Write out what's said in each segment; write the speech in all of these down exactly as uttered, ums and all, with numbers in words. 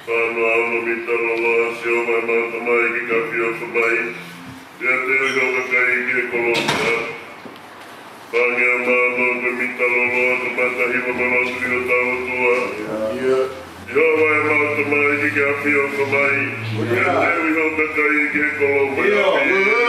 Fāngofulu mita loloa, Sihova ʻemau Tamai, ke ke ʻafio ʻo aʻu mai ʻiate ʻi ho kakai ki he koloa. Fāngofulu mano ko e mita loloa, kamata hiva mo e lotu ki hotau ʻOtua. Sihova ʻemau Tamai, ke ke ʻafio ʻo aʻu mai ʻiate ʻi ho kakai ki he koloa.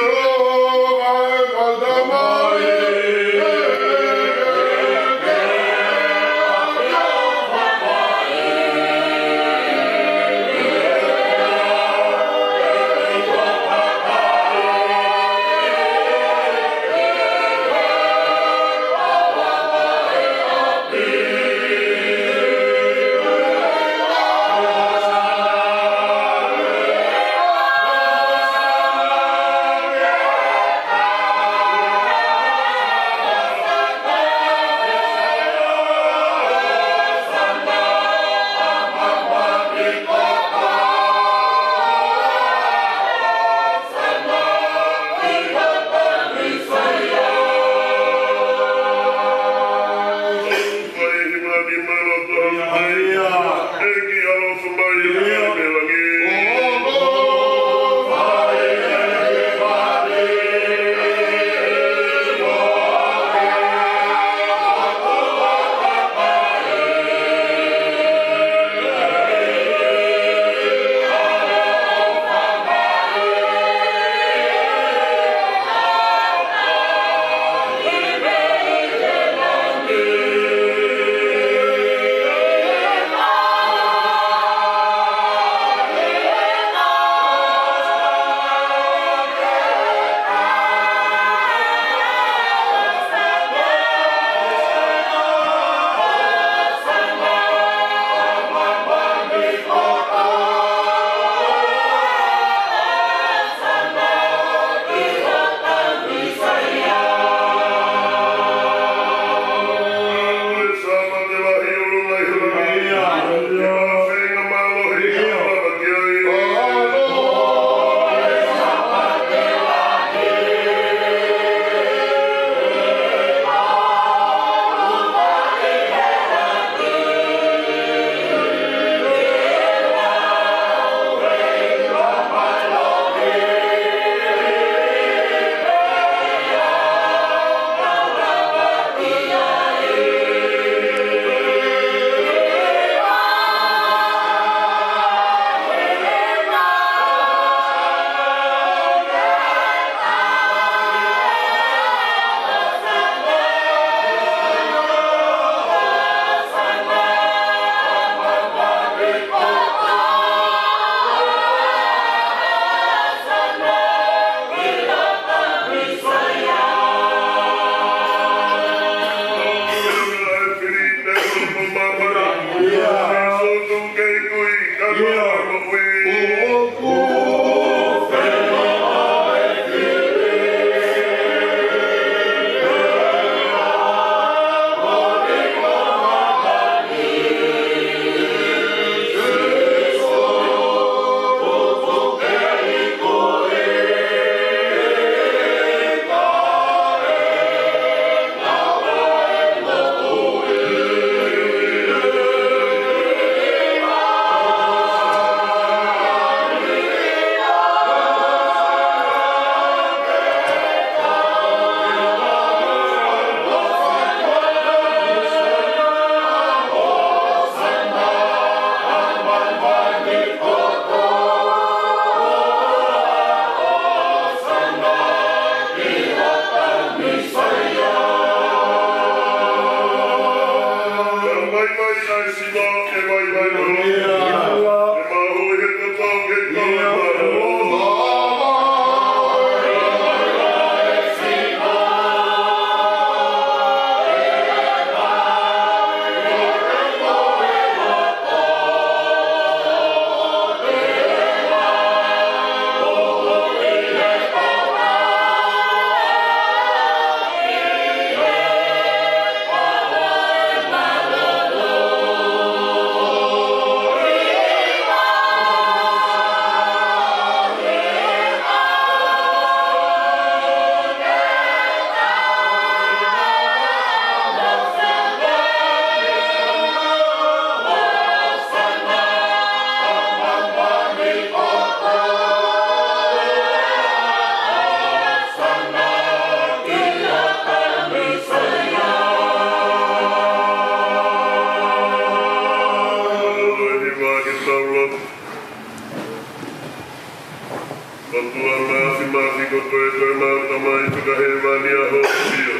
ʻOtua Māfimafi, ko koe ko ʻemau Tamai Fakahēvani ʻa hoʻo ʻafio.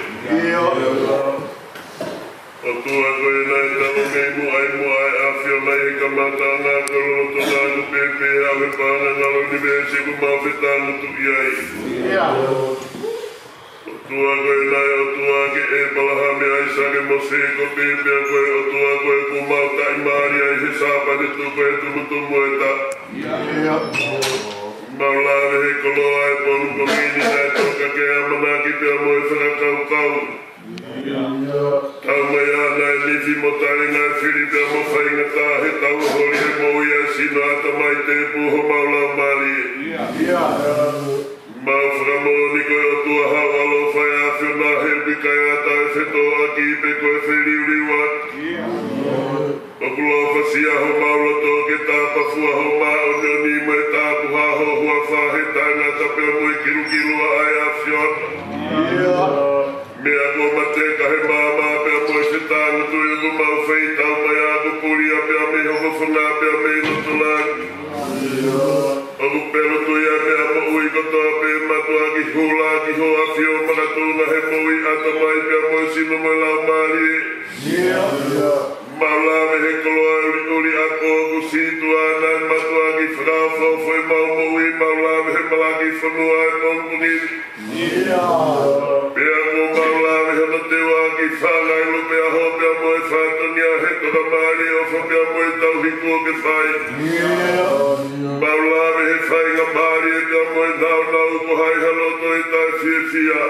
ʻOtua ko ē naʻe talamai muʻa ai muʻa ʻa e ʻAfiona ʻi he kamataʻanga, ko e lolotonga ʻoku pehē pē ʻa e paʻanga ngalo ʻunivēsi ʻoku mau fetangutuʻi ai. ʻOtua ko ē naʻe ʻOtua kia ʻĒpalahame, ʻAisake mo Sēkope, pea ko e ʻOtua ko ē ʻoku mau taʻimālie ai he Sāpate Tuku ʻi he tumutumu ʻo e taʻu. Mau lave he koloa ʻo e pongipongi ni naʻe toka ki ai ʻa e ʻamanaki pea mo e fakakaukau. Taumaiā naʻe nifi mo taʻengata e fili pea mo faingataʻa, he tau holi he moʻui ʻa e sino, ʻatamai, tēpū homau laumālie. Mau fakamoʻoni ko e ʻOtua haʻu ʻaloʻofa ʻa e ʻAfiona, he ʻoku ʻikai ʻatā e fetōʻaki pe ko e feliuliuaki. ʻOku lofasia homau loto ke tāpafua ho māʻoniʻoni mo e tāpuhā ho huafa he taʻengata pea mo e kilukilua ʻa e ʻAfiona. Meʻa kuo mateka he maama pea mo e fetangutuʻi, ʻoku mau fai taumaiā ʻoku pulia pea mei ho fofonga pea mei loto langi. ʻOku pelu tuʻi ʻa e meʻa moʻui kotoa pē, mātuʻaki hula ki ho ʻAfio makatuʻunga he moʻui ʻatamai pea mo e sino mo e laumālie. Mau lave he koloa ʻo e ʻuliʻuli ʻapo ʻoku sītuʻa naʻe mātuʻaki fakaʻofoʻofa ʻi heʻemau moʻui, mau lave he malaki fonua ʻo e pongipongi ni. Pea kuo mau lave hono teuaki fāngai lope ʻaho pea mo e fatongia he tokamālie, ʻofa pea mo e tauhi kuo ke fai. Mau lave he faingamālie pea mo e nāunau, ko hai ha loto ʻe taʻefiefia.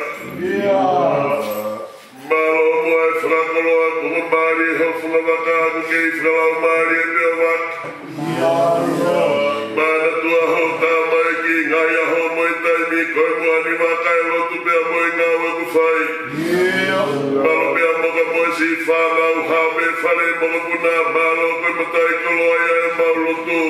Mālō muʻa e fakakoloa kuo mālie ho fungavaka ʻoku kei fakalaumālie pea vaka. Manatua ho tamaiki, ngaahi ʻaho mo e taimi ko e muʻa ni, vaka e lotu pea mo e ngāue ʻoku fai. Mālō pea mo ka mo e siʻi fānau, hape, fale, mokopuna, mālō ko e mataʻikoloa ia ʻemau lotu.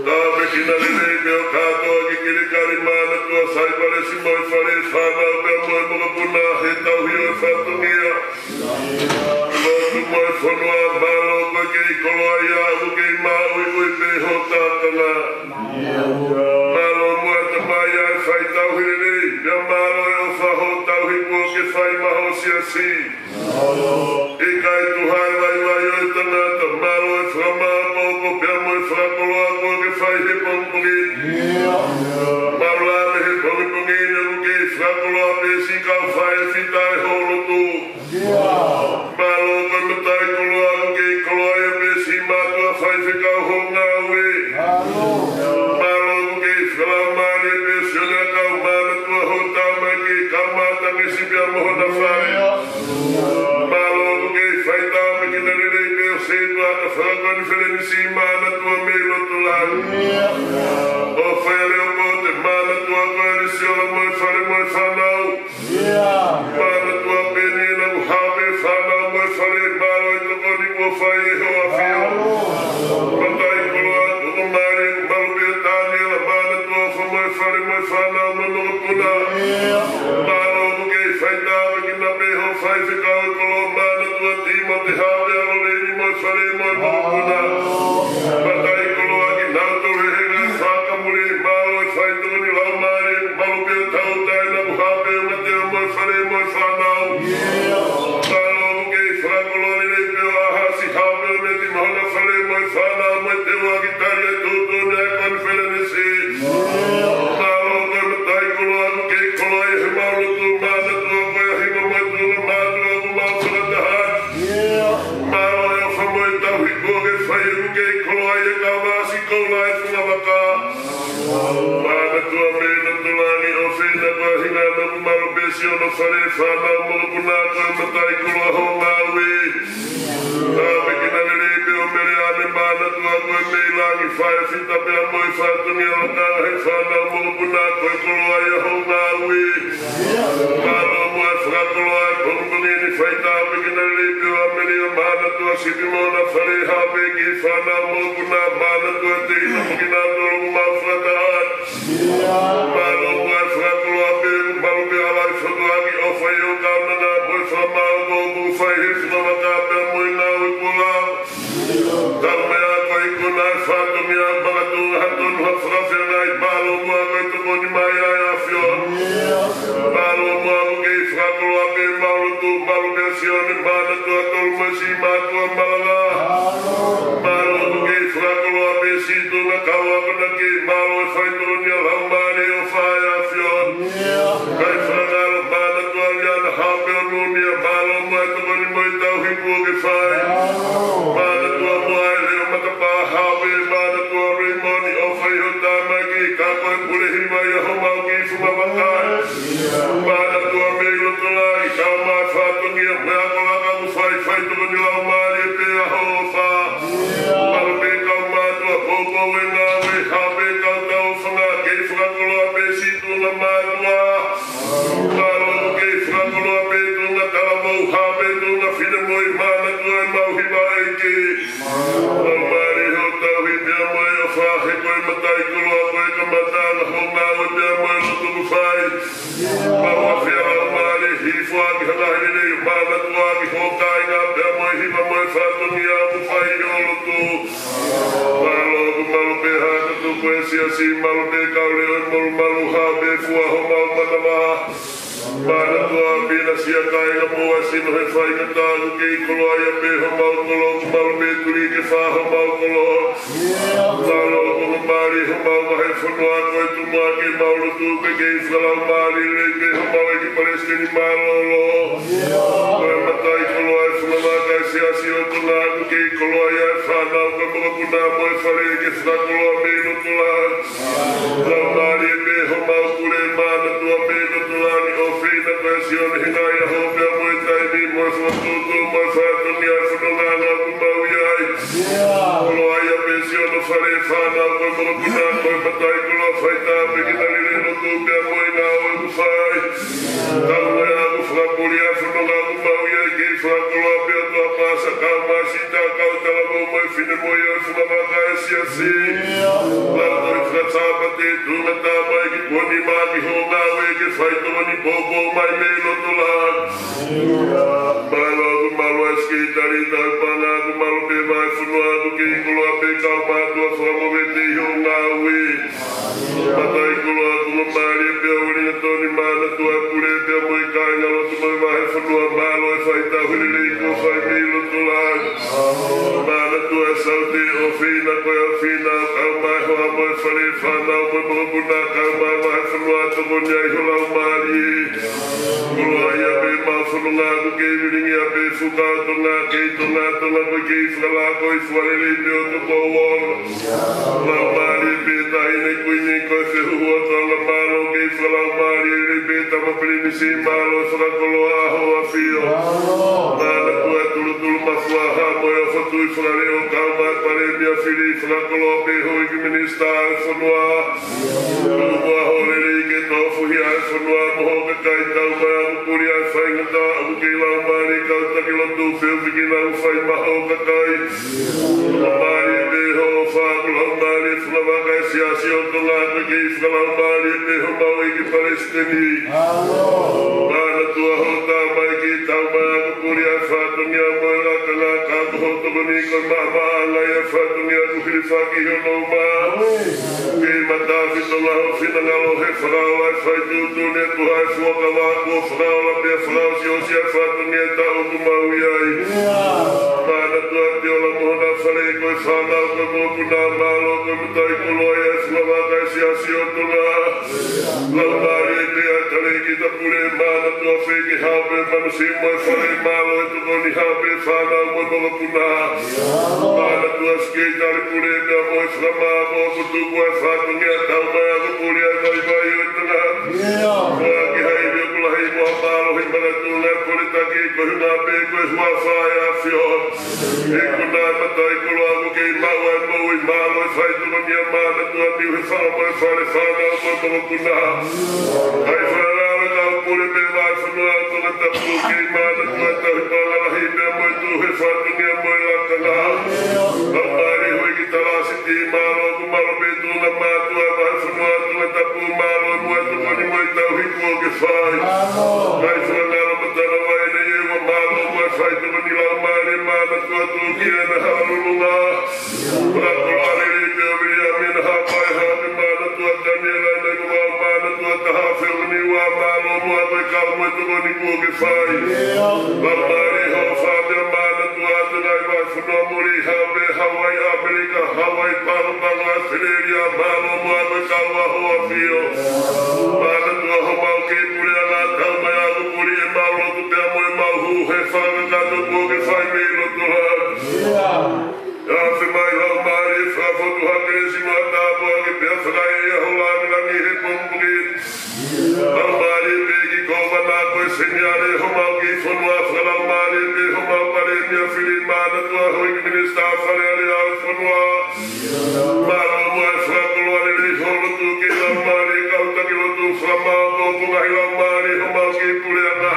Tāpuekina lelei pē ʻo kātoa ki Kilikali, Manatua, Saipalesi mo e fale, fānau pea mo e mokopuna he tauhi ʻo e fatongia. Lotu mo e fonua, mālō ko e kei koloa ia ʻoku kei māʻuiʻui pē ho tākanga. Mālō muʻa Tamai ʻa e fai tauhi lelei, pea mālō e ʻofa ho tauhi kuo ke fai maʻa ho siasi. ʻIkai tuha e vaivai ʻo e tangata, mālō e fakamāʻopoʻopo pea mo e fakakoloa kuo ke fai he pongipongi ni. Mau lave he pongipongi ni ʻoku kei fakakoloa pē siʻi kau faifekau ʻi ho lotu. Mālō ko e mataʻikoloa ʻoku kei koloa ia pē siʻi mātuʻa faifekau ho ngāue. Mālō ʻoku kei fakalaumālie pē siʻone ʻakau, Manatua, ho tamaiki, kau matakesi pea mo hona fale. Mālō ʻoku kei fai tāpuekina lelei pē ʻo Sētuata, Fakakonifelenisi, Manatua, mei loto langi. ʻO Fale ʻo Pote, Manatua, ko e Lisiolo mo e fale mo e fānau. Manatua pē ʻena ʻoku hape, fānau mo e fale, mālō e tokoni kuo fai ʻe ho ʻAfio. Mataʻikoloa kuo mālie, mālō pē Taniela, Manatua, ʻofa mo e fale mo e fānau mo e mokopuna. Mālō ʻoku kei fai tāpuekina pē ho faifekau ʻi he kolo, Manatua, Timote, hape ʻa Loleni mo e fale mo e mokopuna. Mataʻikoloa kinautolu he ngaahi fāmili, mālō e faitokoni laumālie, mālō pē Tautai, naʻa ku hape ʻo Mateo mo e fale mo e fānau. Mālō ʻoku kei fakakoloa lelei pē ʻo ʻAhasi, hape ʻo Neti mo hona fale mo e fānau mo e teuaki tali e tuʻutuʻuni ʻa e konifelenisi. Mālō ko e mataʻikoloa ʻoku kei koloa ʻi heʻemau lotu, Manatua, ko e ʻahipa mo e tuʻunga mātuʻa ʻoku mau fakataha. Mālō e ʻofa mo e tauhi kuo ke fai ʻoku kei koloa ʻi he kau vasi koula ʻi he fungavaka. Manatua mei loto langi, ʻo Fina ko e ʻuhinga naʻa ku mālō pē siʻono fale, fānau, mokopuna, ko e mataʻikoloa ho ngāue. Tāpuekina lelei pē ʻo Meleane, Manatua, ko e mei langi, Faifita pea mo e fatongia, lakanga he fānau, mokopuna, ko e koloa ia ho ngāue. Mālō muʻa e fakakoloa e pongipongi ni, fai tāpuekina lelei pē ʻo ʻAmelia, Manatua, sipi mo hona fale, hape ki he fānau, mokopuna, Manatua, teʻeki ke ʻi ai ha tōlonga mau fakataha. Mālō muʻa e fakakoloa pē, mālō pē ʻa e ʻalai fotuaki ʻo fai ʻo kaunanga mo e fakamaau kuo fai he fungavaka pea mo e ngāue kuo lava. Taumaiā ko e ikuna Mamakai. Mānatua mei loto lahi, kau mai fatongia, mo e ako laka ʻoku fai, fai tokoni laumālie pē ʻa hoʻo ʻofa. Malu pē kau mātuʻa poupou e ngāue, hā pē kau tau fanga, kei fakakoloa pē siʻi tuʻunga mātuʻa. Mālō ʻoku kei fakakoloa pē tuʻunga talavou, hā pē tuʻunga finemui, mānatua ʻemau hiva ʻEiki. Laumālie hoʻo tauhi pea mo e ʻofa, he ko e mataʻikoloa ko e kamataʻanga hoʻo ngāue pea mo e lotu ʻoku fai. Mau ʻafea laumālie hifo ʻaki ha ngaahi lelei, mānatua ʻaki hoʻo kāinga pea mo e hiva mo e fatongia ʻoku fai ʻi ho lotu. Mālō ʻoku malu pē hā ka tuku e siasi, malu pē kau leʻo ʻi molumalu, hā pē fua homau manava. Mānatua pina siʻa kāinga mo e sino he faingataʻa ʻoku kei koloaʻia pē homau kolo, ʻoku malu pē tuli ke fā homau kolo. Mālō ʻoku mālie homau vahefonua ko e tumuʻaki ʻemau lotu pē kei fakalaumālie lelei pē homau ʻEiki Palesiteni mālōlō. Ko e mataʻikoloa e funga vaka e siasi ʻo Tonga ʻoku kei koloaʻia e fānau ko e mokopuna mo e fale ke fakakoloa mei loto lahi. Laumālie pē homau pule mānatua mei loto lahi ʻofeina ko e Sione he ngaahi ʻaho pea mo e taimi mo e fokotuʻutuʻu mo e fatongia e fononga ʻoku mau ʻi ai. Koloaʻia pē siʻono fale, fānau ko e mokopuna, ko e mataʻikoloa faitāpuekina lelei lotu pea mo e ngāue ʻoku fai. Kau mo e ʻaku fakapuli ʻa e fononga ʻoku mau ʻi ai kei fakakoloa pē ʻa e ʻOtua Pāsa kau mai siʻi taʻakau talavou mo e finemui ʻo e funga vaka e siasi. Lau ko e fakasāpate tuʻunga tā mai ki kuo nima ki hoʻo ngāue ke fai tokoni poupou mai mei loto lahi. Mālō ʻoku malu ai Sekelitali Tauhi Paʻanga, ʻoku malu pē vahefonua ʻoku kei koloa pē kau mātuʻa fakamoʻui ʻi hoʻo ngāue. Mataʻikoloa ʻoku mālie pea ʻoku ʻulinga tonu, mānatua e pule pea mo e kāingalotu mo e vahefonua, mālō e fai tauhi lelei kuo fai mei loto lahi. Mānatua e saute ʻofeina ko e ʻofeina, kau mai hoa mo e fale, fānau mo e mokopuna, kau mai vahefonua, tokoni ai ho laumālie. Koloaʻia pē ʻemau fononga ʻoku kei vilingia pē Fuka ʻo Tonga, kei Tonga, Tonga ko e kei fakalaka ʻi fua lelei pē ʻo toko ono. Laumālie pē Taʻahine Kuini ko e fehuhu ʻo Tonga, mālō kei fakalaumālie lelei pē Tama Pilinisi, mālō e fakakoloa ʻa hoʻo ʻAfio. Mānatua e tulutulu mafua, hā mo e ʻofa tui fakaleʻo, kau mai Palēmia fili, fakakoloa pē houʻeiki minisitā e fonua. Tuku muʻa ho lelei ke tofuhia e fonua mo hoʻo kakai, tau mai ʻaku puli ʻa e faingataʻa ʻoku kei laumālie kau taki lotu, fehuhikina ʻoku fai maʻa hoʻo kakai. Laumālie pē hoʻo ʻofa ʻoku laumālie e funga vaka e siasi ʻo Tonga, ʻoku kei fakalaumālie pē homau ʻEiki Palesiteni. Mānatua hoʻo tamaiki, tau mai ʻaku puli ʻa e fatongia mo e lakanga, ka ko hoʻo tokoni ko e maʻamaʻanga ia e fatongia ʻoku hilifaki ʻi hono uma. Kei matafi Tonga ho finangalo he fakaola e fai tuʻutuʻuni ʻa e Tuʻi Fuakava, kuo fakaola pea fakaʻosiʻosi ʻa e fatongia taʻu ʻoku mau ʻi ai. Mānatua Tiola mo hona fale, ko e fānau, ko e mokopuna, mālō ko e mataʻikoloa ia e funga vaka e siasi ʻo Tonga. Laumālie pē ʻa e talēkita pule, mānatua Feke, hā pē Manusi mo e fale, mālō e tokoni, hā pē fānau mo e mokopuna. Mānatua Sekelitali Pule pea mo e fakamaʻa ʻoku tuku ai e fatongia, tau mai ʻaku puli ʻa e vaivai ʻo e tangata. Ko e ʻaki ha ivi ʻoku lahi mo ha mālohi makatuʻunga e pole taki, ko e hunga pē ko e huafa ʻo e ʻAfio. ʻIkuna e mataʻikoloa ʻoku kei maʻu ai e moʻui, mālō e fai tokonia, mānatua Niuhifanga mo e fale, fānau mo e mokopuna. ʻAi fānau e kau pule pea mo e fonua ʻo Tongatapu, kei mānatua e Tauhi Paʻanga Lahi pea mo e tuʻu he fatongia mo e lakanga. Laumālie houʻeiki Talasi, mālō ʻoku malu pē tuʻunga mātuʻa e vahefonua ʻo Tongatapu, mālō muʻa e tokoni mo e tauhi kuo ke fai. ʻAi fānau Matana Vaine, ʻEua, mālō muʻa e fai tokoni laumālie, mānatua Tukia ʻena Haʻalulunga. Mānatua lelei pē ʻo Viliami ʻena Haʻapai, hā pē mānatua Taniela ʻena Ikuʻau, mānatua Taha Feuniua, mālō muʻa ko e kau mo e tokoni kuo ke fai. Laumālie hoʻo ʻofa pea mānatua atu e ngaahi vahefonua muli, hā pē Hawaii, ʻAmelika, Hawaii, Pago Pago, ʻAositelēlia, mālō muʻa ko e kau ʻa hoʻo ʻAfio. Mānatua homau kei puleʻanga, tau mai ʻaku puli ʻemau lotu pea mo ʻemau hū he fakakakato kuo ke fai mei loto lahi. Afe mai Laumālie, fakafotu ha kelesi mo ha tāpuaki pea fakaʻehiʻehi ho lāngilangi he pongipongi ni. Mānatua houʻeiki Minisitā Fale Alea ʻo e fonua. Mālō muʻa e fakakoloa lelei ho lotu ki he laumālie kau taki lotu, fakamaʻopoʻopo ngaahi laumālie homau kiʻi puleʻanga.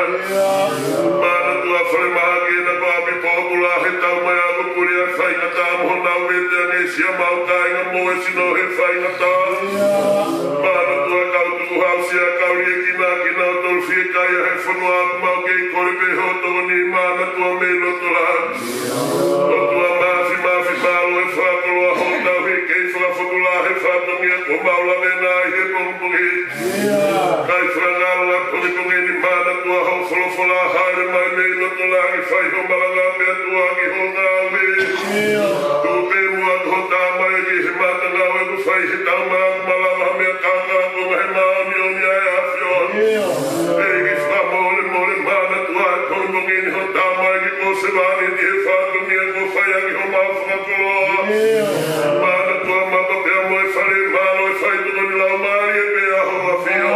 Mānatua falemahaki ʻena ko ʻapi pōpula he tau mai ʻa e puli ʻa e faingataʻa mo honau vete ange siʻa mau kāinga mo e sino he faingataʻa. Mānatua kau tukuhau siʻa kau liʻekina kinautolu fiekaia he fonua, ʻoku mau kei kole pē ho tokoni Mānatua mei loto lahi. ʻOtua Māfimafi, mālō e fakakoloa hoʻo tauhi kei fakafokifā he fatongia kuo mau lavea ai he pongipongi. Kai fakangalunga pongipongi ni Mānatua hoʻo folofola, hāʻele mai mei loto lahi, fai ho malanga pea tukuange ho ngāue. Tuku pē muʻa ho tā mai ki he matangāue kuo fai he tau mai, malava ha meʻa kākā ko e ngaahi māʻoniʻoni ʻa e ʻAfiona. ʻEiki fakamolemole Mānatua, he pongipongi ni ho tā mai ki Kōsevani ki he fatongia kuo fai ʻaki homau fakakoloa. Mānatua mapa pea mo e fale, mālō e faitokoni laumālie pē ʻa ho ʻAfio.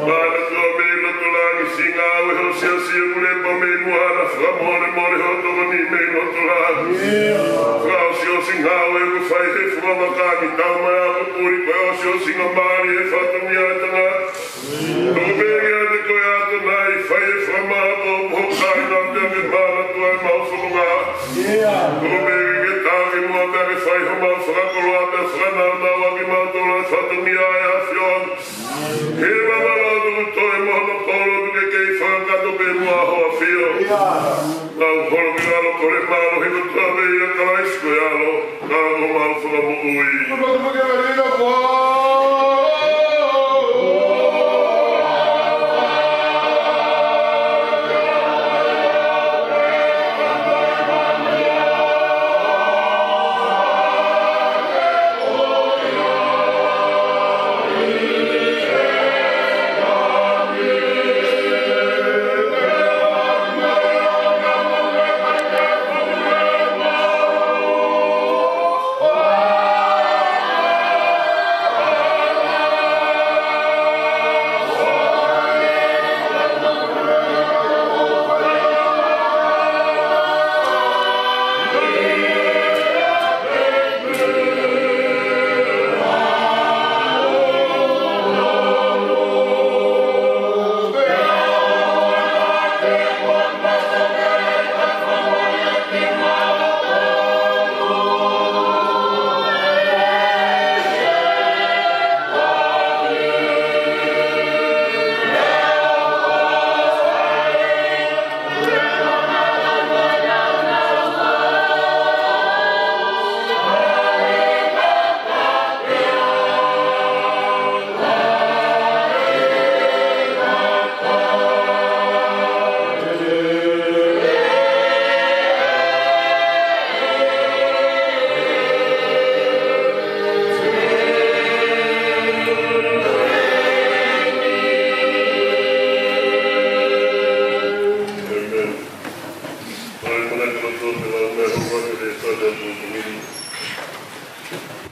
Mānatua mei loto lahi, siʻi ngāue ho siasi ʻoku lepa mei muʻa na, fakamolemole ho tokoni mei loto lahi. Fakaʻosiʻosi ngāue kuo fai he fuʻu maka ni, tau mai ʻa e puli ko e ʻosiʻosingamālie he fatongia ʻa e tangata. Tuku pē kiate koe ʻAtonai, fai e fakamaʻopoʻopo ho kāinga pea ke Mānatua ʻemau fofonga. Tuku pē ke ke taki muʻa pea ke fai homau fakakoloa pea fakanāunauʻaki mautolu ʻe he fatongia ʻa e ʻAfiona. He mama lotu ko e moʻoni polo tu ke kei fakakakato pē muʻa ho ʻAfio. Mau holo ki lalo ko e mālohi ko e tuʻa pē ʻia Kalaisi ko e ʻAlo, ka ko homau Fakamoʻui.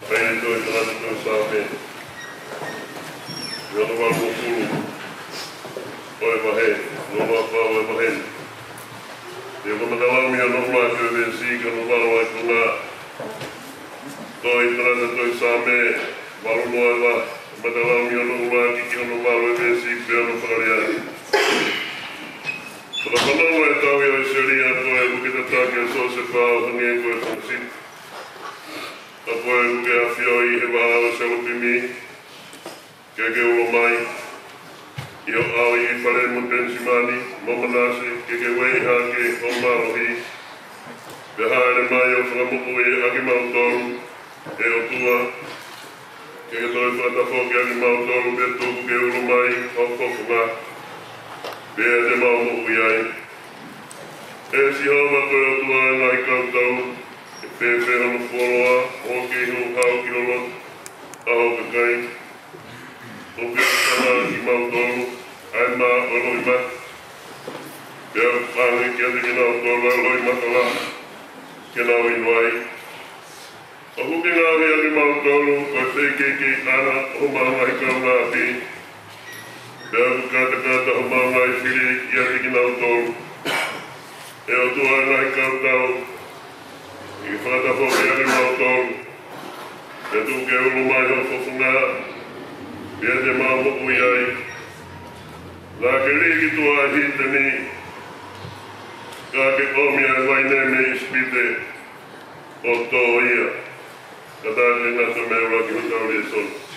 Pai e Tohi Taʻataʻa Tohi Saame, ʻi hono valungofulu ʻo e vahe, hono ua fā ʻo e vahe. ʻI he fakamatala mei hono ua ki he veesi ki hono valu ʻa e konga. Tohi Taʻataʻa Tohi Saame, valu noa ʻa e vahe, matala mei hono ua ki hono valu ʻa e veesi pea mo e fakalea. Fakafanongo ʻe tau ʻi ʻIsileli, ko e uke tataki ʻo Siosefa ʻo hangē ko e fanga sipi. Ka ko e uke ʻafioʻi ʻi he vahaʻa ʻo e selupimi, ke ke ulo mai ʻi hoʻo ʻalu ʻi Efelaimi mo Penisimani mo Manase, ke ke ueʻi hake ho mālohi, pea hāʻele mai ʻo fakamoʻui ʻa kimautolu, ʻe ʻOtua, ke ke toe fakatafoki ʻa kimautolu, pea tuku ke ulo mai ho fofonga, pea te mau moʻui ai. ʻE Sihova ko e ʻOtua ʻo e ngaahi kau tau, ʻe fēfē hono fuoloa ʻo kei hū hau ki ho loto, ʻa hoʻo kakai? ʻOku ke ʻofa ʻa kimautolu, ʻa e mā ʻo e loʻimata, pea ʻoku ke ʻange kiate kinautolu ʻa e loʻimata lahi ke nau inu ai. ʻOku ke ngaohi ʻa kimautolu ko e fekeʻikeʻi ʻanga ʻo homau ngaahi kaungāʻapi, pea ʻoku katakata homau ngaahi fili kiate kinautolu. ʻE ʻOtua ʻa e ngaahi kau tau, ʻi he fakatafoki ʻa kimautolu, pea tuku ke ulu mai ho fofonga, pea te mau moʻui ai. Naʻa ke lī ki tuʻa ʻi Hiteni, ka ke ʻomi ʻa e uaine mei ʻIsipite, ʻo tō ia, ka naʻa ke ngata mei he ʻuluaki hotau lēsoni.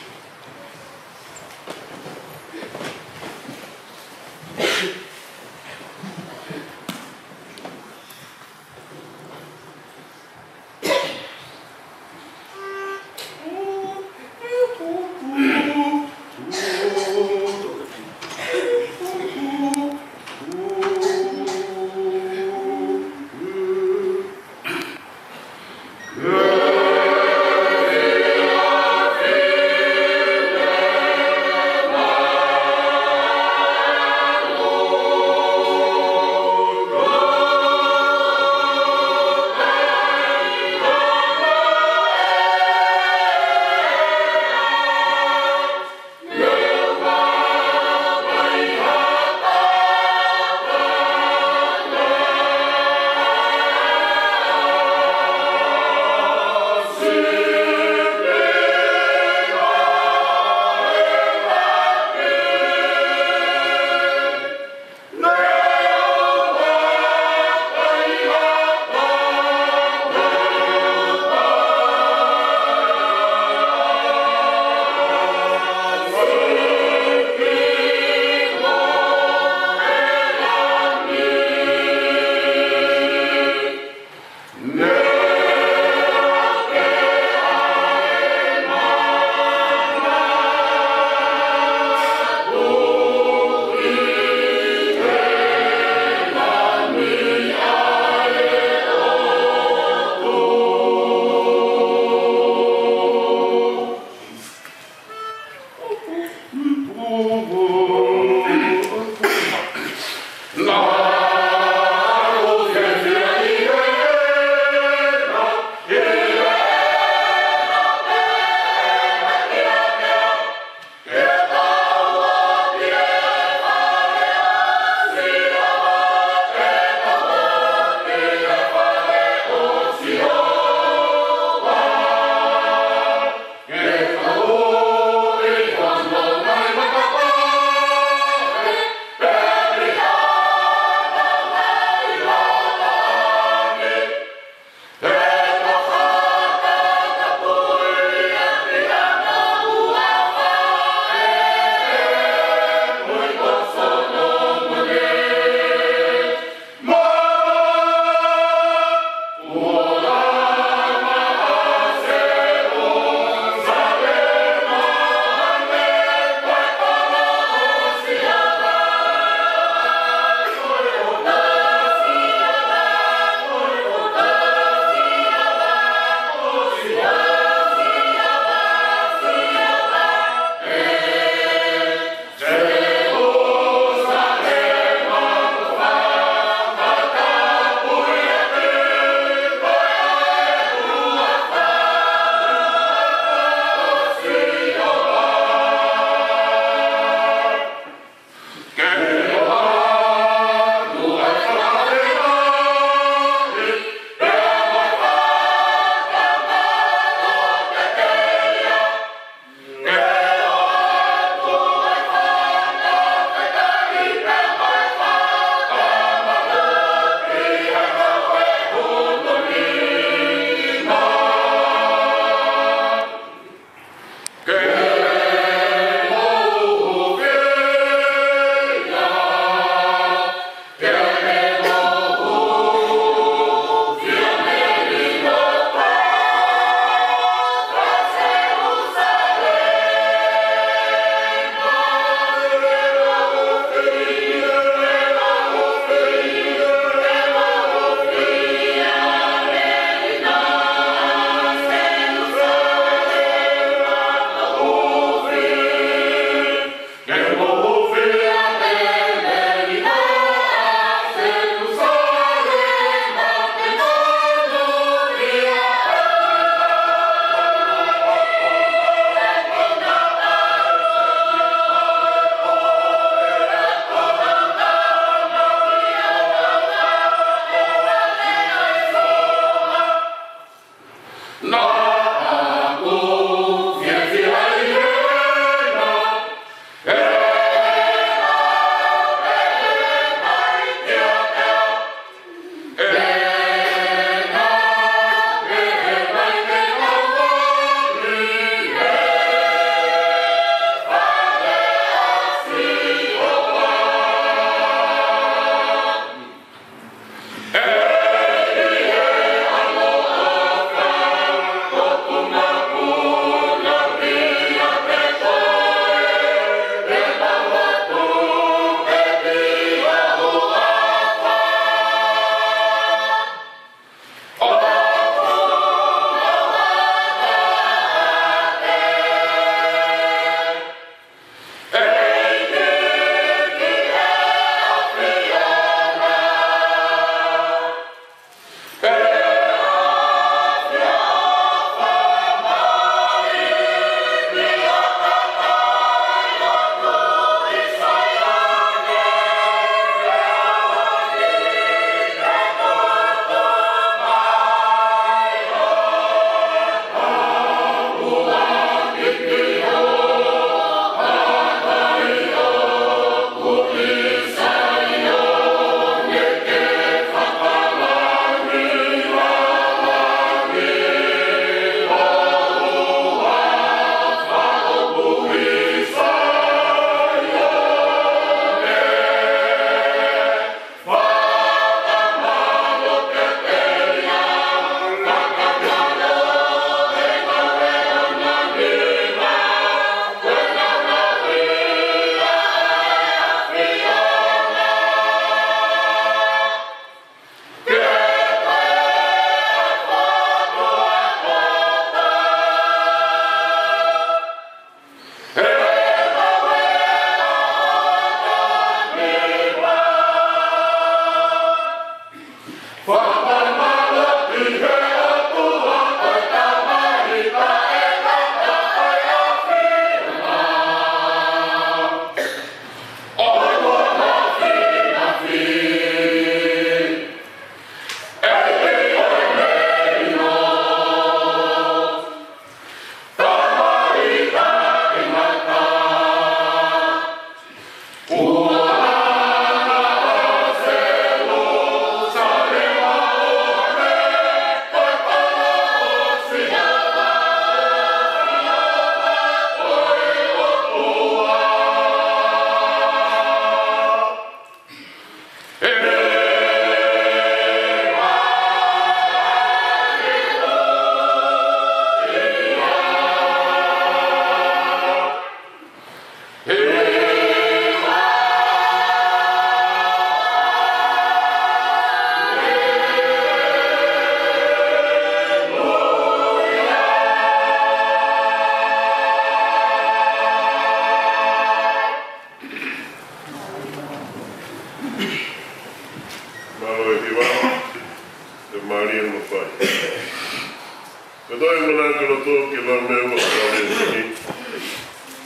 Loto ke lau mei he ua ko e ʻEiki.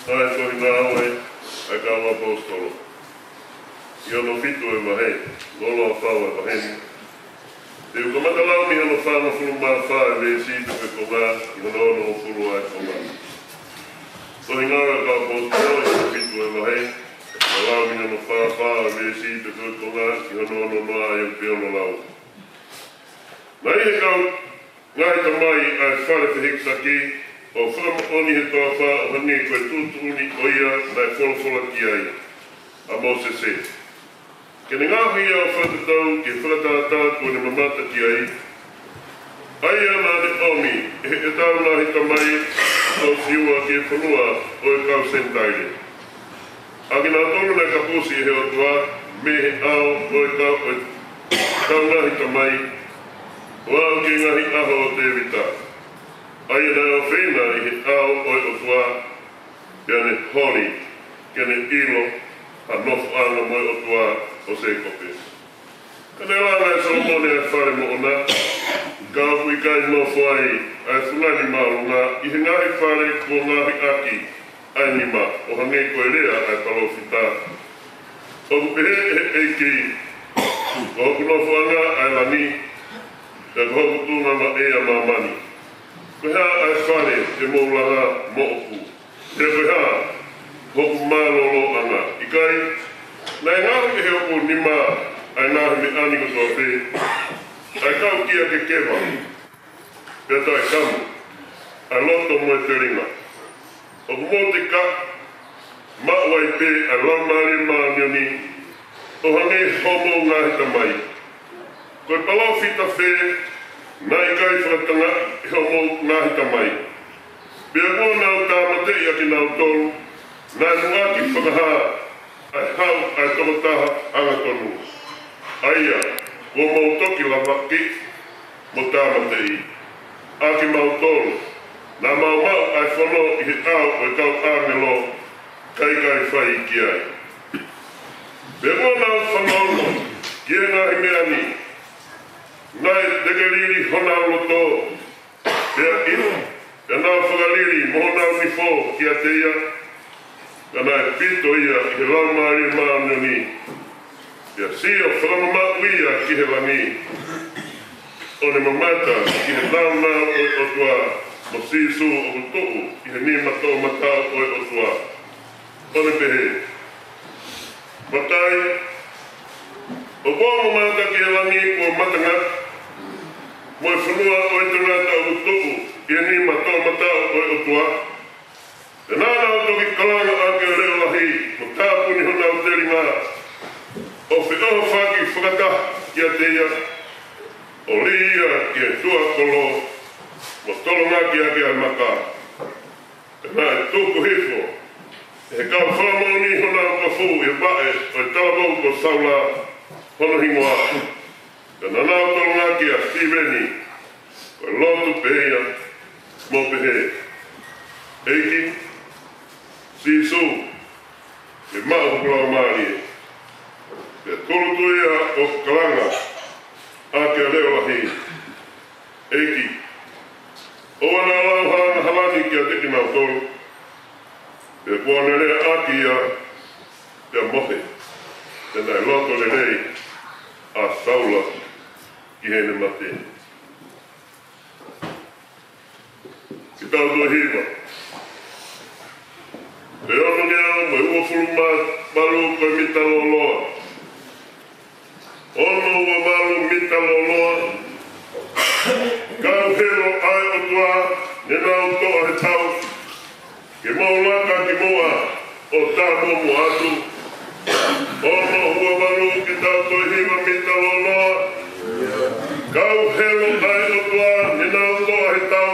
ʻA e tohi ngāue ʻa e kau ʻaposetolo. ʻI hono fitu ʻo e vahe, lolo ʻa fau ʻa e vahe ni. Te u kamata lau mei hono fāngofulu mā fā ʻa e veesi pē ko e konga, ki hono onongofulu ʻa e konga. Tohi ngāue ʻa e kau ʻaposetolo ʻi hono fitu ʻo e vahe, ʻa e lau mei hono fā fā ʻa e veesi pē ko e konga, ki hono ono noa ʻa e pē ono lau. Naʻe ʻi he kau ngaahi tamai ʻa e fale fehikitaki, ʻo fakamoʻoni he toafa ʻo hangē ko e tuʻutuʻuni ʻo ia naʻe folofola ki ai ʻa Mōsese. Ke ne ngaohi ia ʻo fakatatau ki he fakatātā kuo ne mamata ki ai, ʻa ia naʻa ne ʻomi ʻe heʻetau ngaahi tamai ʻo Siua ki he fonua ʻo e kau Senitaile. ʻA kinautolu naʻe kapusi ʻe he ʻOtua mei he ʻao ʻo e kau, ʻo e kau ngaahi tamai, ʻo aʻu ki he ngaahi ʻaho ʻo Tēvita. ʻA ia naʻe ʻofeina ʻi he ʻao ʻo e ʻOtua, pea ne holi ke ne ʻilo ha nofoʻanga mo e ʻOtua ʻo Sēkope. Ka ne langa ʻe Solomone ʻa e fale moʻona, ka ʻoku ʻikai nofo ai ʻa e fungani māʻolunga ʻi he ngaahi fale kuo ngaohi ʻaki ʻa e nima, ʻo hangē ko e lea ʻa e palōfita. ʻOku pehē ʻe he ʻEiki, ko hoku nofoʻanga ʻa e langi, pea ko hoku tuʻunga maʻa ʻa māmani. Ko e hā ʻa e fale te mou langa moʻoku? Pea ko e hā hoku mālōlōʻanga? ʻIkai, naʻe ngaohi ʻe hoku nima ʻa e ngaahi meʻa ni kotoa pē, ʻa e kau kia kekeva, pea taʻekamu, ʻa e loto mo e telinga. ʻOku mou teka maʻu ai pē ʻa e Laumālie Māʻoniʻoni, ʻo hangē hoʻomou ngaahi tamai. Ko e palōfita fē naʻe ʻikai fakatangaʻi ʻe hoʻomou ngaahi tamai? Pea kuo nau tāmateʻi ʻa kinautolu naʻe muʻaki fakahā ʻa e hau ʻa e tokotaha angatonu, ʻa ia kuo mou toki lavaki mo tāmateʻi. ʻA kimautolu naʻa mau maʻu ʻa e fono ʻi he ʻao ʻo e kau ʻāngelo, ka ʻikai fai ki ai. Pea kuo nau fanongo ki he ngaahi meʻa ni, naʻe tekelili honau loto, pea inu, pea nau fakalili mo honau nifo kiate ia. Ka naʻe pito ia ʻi he Laumālie Māʻoniʻoni, pea sio fakamamaʻu ia ki he langi, ʻo ne mamata ki he nāunau ʻo e ʻOtua, mo Sīsū ʻoku tuʻu ʻi he nima toʻomataʻu ʻo e ʻOtua, ʻo ne pehē, Matai, ʻoku ou mamata ki he langi kuo matangata, mo e fonua ʻo e tangata ʻoku tuʻu ʻi he nima toʻomataʻu ʻo e ʻOtua. Pea naʻa nau toki kalanga ʻaki ʻa e leʻo lahi, mo tāpuni honau telinga, ʻo feʻohofaki fakataha kiate ia, ʻo lī ia ki he tuʻa kolo, mo tolongaki ʻaki ʻa e maka. Pea naʻe tuku hifo ʻe he kau fakamoʻoni honau kofu ʻi he vaʻe ʻo e talavou ko Saula hono hingoa. Pea naʻa nau tolongaki ʻa Sitiveni, ko e lotu pē ia, mo pehē, ʻEiki Sīsū, ke maʻu hoku laumālie. Pea tūʻulutui ia ʻo kalanga ʻaki ʻa e leʻo lahi, ʻEiki, ʻoua naʻa lau ha angahala ni kiate kinautolu. Pea kuo ne lea ʻaki ia, pea mohe. Pea naʻe loto lelei ʻa Saula ki heʻene mate. Ke tau toe hiva. Pea ono ngeau mo e uofulu mā valu ko e mita lōloa. Ono ua valu mita lōloa. Kau helo ʻa e ʻOtua, ne nau toʻa he tau, ke mou laka ki muʻa ʻo tāmuʻamuʻa atu. Ono ua valu, ke tau toe hiva mita lōloa. Kau helo ʻa e ʻOtua, ne nau toʻa he tau,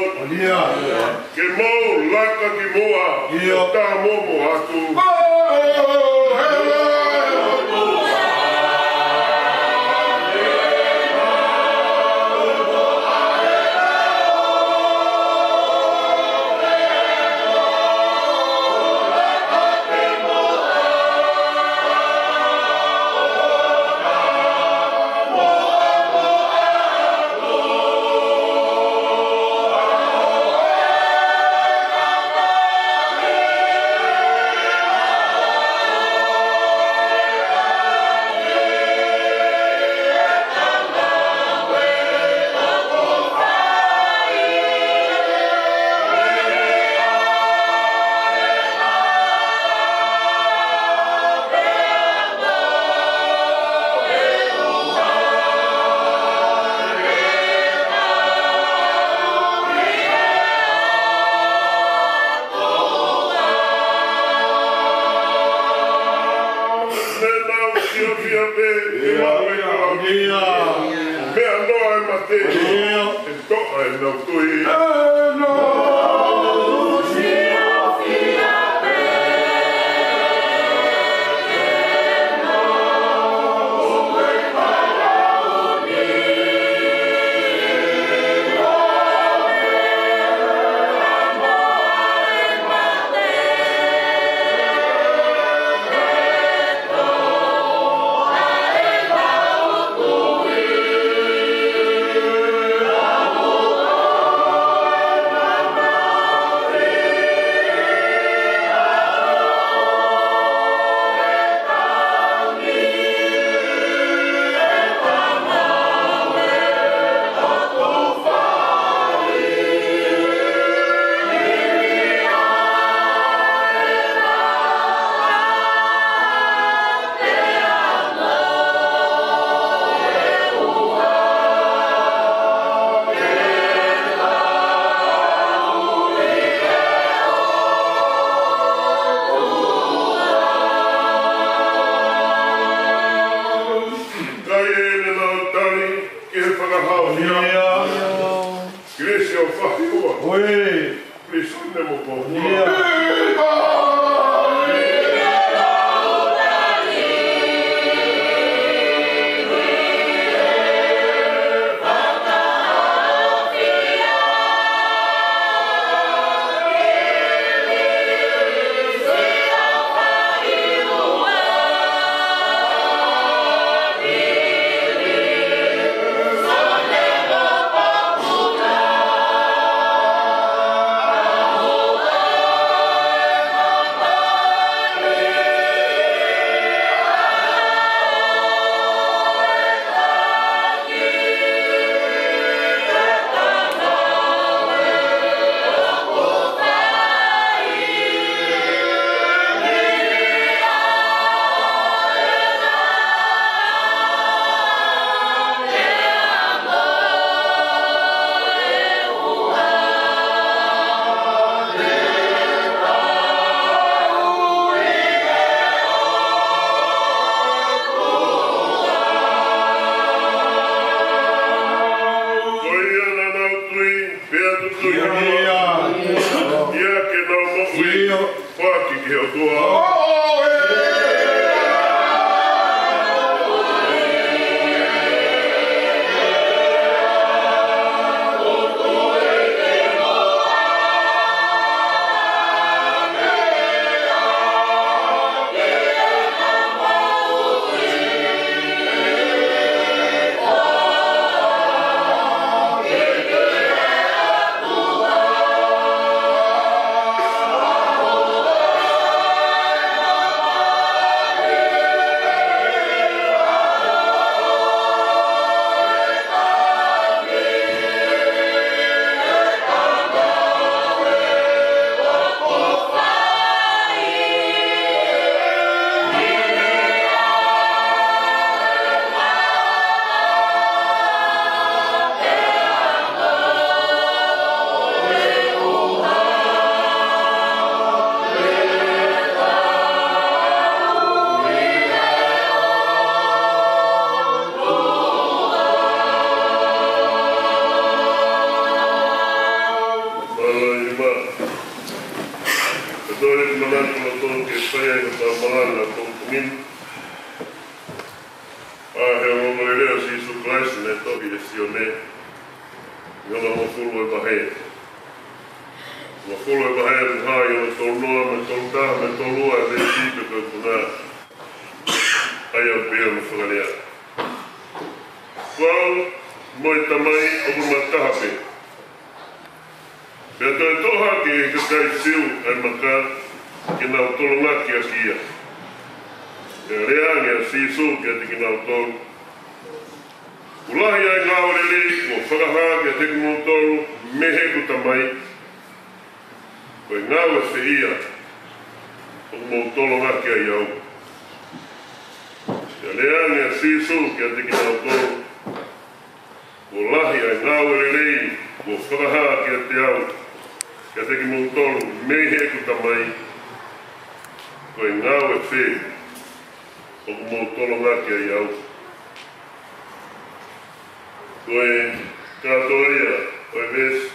ke mou laka ki muʻa ʻo tāmuʻamuʻa atu. Ia, ia, ia. Meʻa noa e mate. Ia. ʻE toʻa ʻenau tui. Kai ʻene mau tali ki he fakahao. Ia. Kilisi ʻo Fahiua. Oi. Kilisi ne mo ko. Ia. Ko ia naʻa nau tui, pea tutuki. Ia. Ia ke nau moʻui. Ia. Foaki ki he ʻOtua. Mālō ʻEiki. Ka tau manatu ʻo tau ke fai ai ko tau malanga ko tau kumini. ʻA e ongoongolelei ʻa Sīsū Kalaisi naʻe tohi ʻe Sione, ʻi hono hongofulu e vahe. Hongofulu e vahe, ʻi hono tolu noa mo e tolu taha mo e tolu ua e veesi pē ko e puna. ʻA ia ʻoku pehē hono fakalea: Ko au mo e Tamai ʻoku ma taha pē. Pea toe toʻo hake ʻe he kakai Siu ʻa e maka ke nau tolongaki ʻaki ia. Pea lea ange ʻa Sīsū kiate kinautolu: ʻOku lahi ʻa e ngāue lelei kuo fakahā kiate kimoutolu mei heʻeku Tamai. Ko e ngāue fē ia ʻoku mou tolongaki ai au? Pea lea ange ʻa Sīsū kiate kinautolu: Kuo lahi ʻa e ngāue lelei kuo fakahā kiate au, kiate kimoutolu mei heʻeku Tamai. Ko e ngāue fē ʻoku mou tolongaki ai au. Ko e kātoa ia ʻo e veesi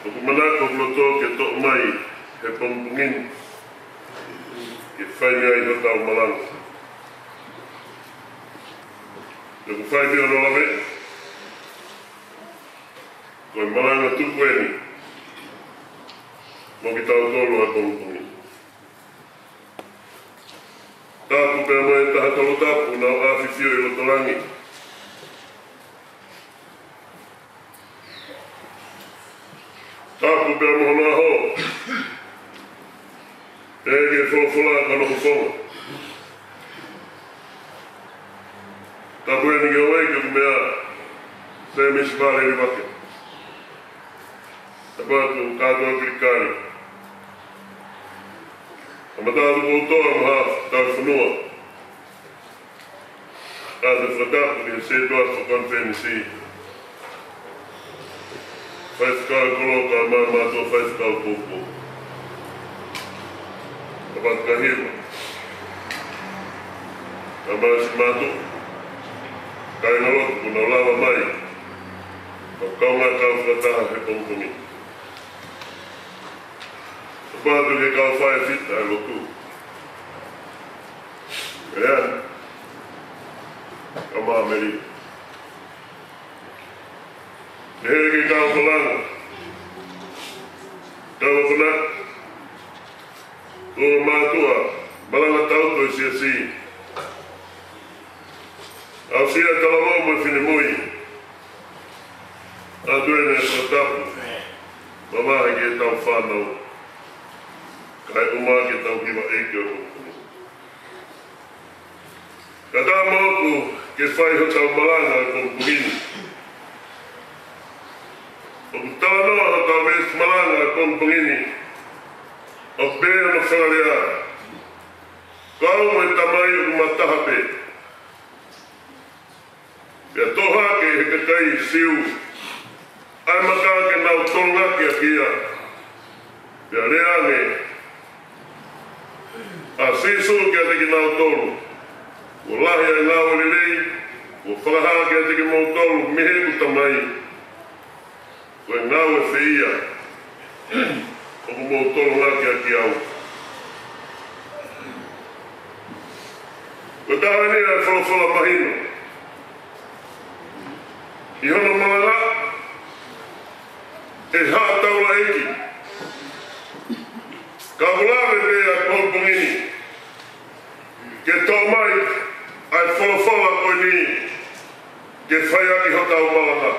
ʻoku manako hoku loto ke toʻo mai he pongipongi ni ke fai ai hotau malanga. Pea ʻoku fai pē hono lave, ko e malanga tuku eni mo kitautolu he pongipongi ni. Tapu pea mo e Taha Tolu Tapu, ʻoku nau ʻafifio ʻi loto langi. Tapu pea mo hono ʻaho. Pea ke folofola ka no fonga. Tapu eni ki he ʻEiki ʻoku meʻa, Semisi Vale Livake. Tapu atu kātoa Kilikali. Kamata atu koutou mo ha tau fonua. Ka te fakatapu ki he sētuata fakakonifelenisi. Faifekau kolo ka ma mātou faifekau poupou. Ka patu ka hiva. Ka ma si mātou. Kāinga lotu kuo nau lava mai. Ka kaungā kau fakataha he pongipongi. Ka patu ke kau fai fita e lotu. Ea. Ka ma meri. He ke kau malanga. Kau kona. Ko mātua, malanga tau ko e siasi. ʻAusia talavou mo e finemui. ʻAtu eni e fakatapu. Mamahi ke tau fānau. Kae ʻuma ke tau kiva ʻEiki ʻo e pongipongi. Ka tau moʻoku ke fai hotau malanga he pongipongi ni. ʻOku talanoa hotau veesi malanga he pongipongi ni. ʻOku pehē hono fakalea. Ko au mo e Tamai ʻoku ma taha pē. Pea toʻo hake ʻe he kakai Siu ʻa e maka ke nau tolongaki ʻaki ia. Pea lea ange ʻa Sīsū kiate kinautolu, kuo lahi ʻa e ngāue lelei kuo fakahā kiate kimoutolu mei heʻeku Tamai. Ko e ngāue fē ia ʻoku mou tolongaki ʻaki au? Ko e taha eni ʻa e folofola mahino ʻi hono malanga ʻe he Haʻa Taulaʻeiki. Ka ʻoku lave pē ʻa e pongipongi ni ke toʻo mai ʻa e folofola ko eni ke fai ʻaki hotau malanga.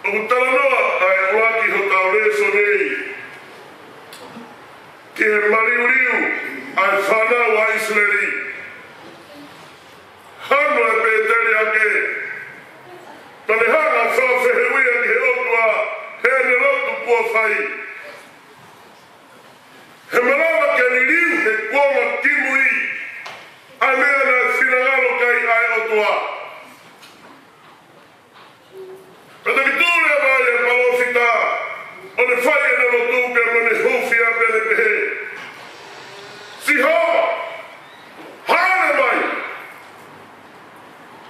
ʻOku talanoa ʻa e ʻuluaki hotau lēsoni ki he maliuliu ʻa e fānau ʻa ʻIsileli. Hanu e pēteli ake. Pea ne hanga ʻo fakafehuʻia ki he ʻOtua heʻene lotu kuo fai. He malava ke liliu he kuonga kimui ʻa e meʻa naʻe finangalo ki ai ʻa e ʻOtua. Pea toki tuʻu leva ʻa e palōfita ʻo ne fai ʻene lotu pea mo ʻene hūfia pea ne pehē, Sihova, hāʻele mai.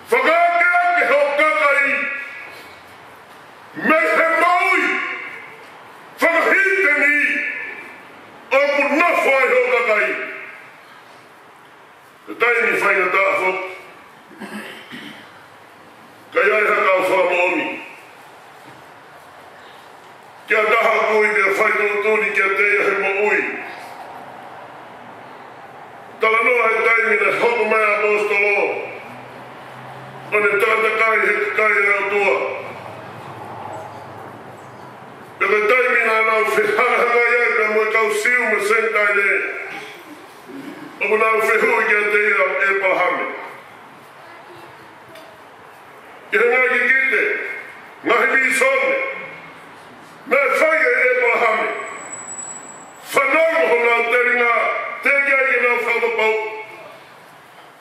Fakaakeake ho kakai mei he moʻui fakahīteni ʻoku nofo ai ho kakai. He taimi faingataʻa foki, ka ʻi ai ha kau fakamoʻoni ki ha taha ʻoku ui pea fai tuʻutuʻuni kiate ia he moʻui. Talanoa he taimi naʻe hoko mai ʻa e ʻaposetolo ʻo ne takatakai he kakai ʻa e ʻOtua. Pea ko e taimi naʻa nau fehangahangai ai pea mo e kau Siu mo e Senitaile, ʻoku nau fehuʻi kiate ia ʻe ʻĒpalahame ki he ngaahi kikite, ngaahi vīsone naʻe fai ʻe ʻĒpalahame. Fanongo honau telinga, teʻeki ai ke nau fakapapauʻi.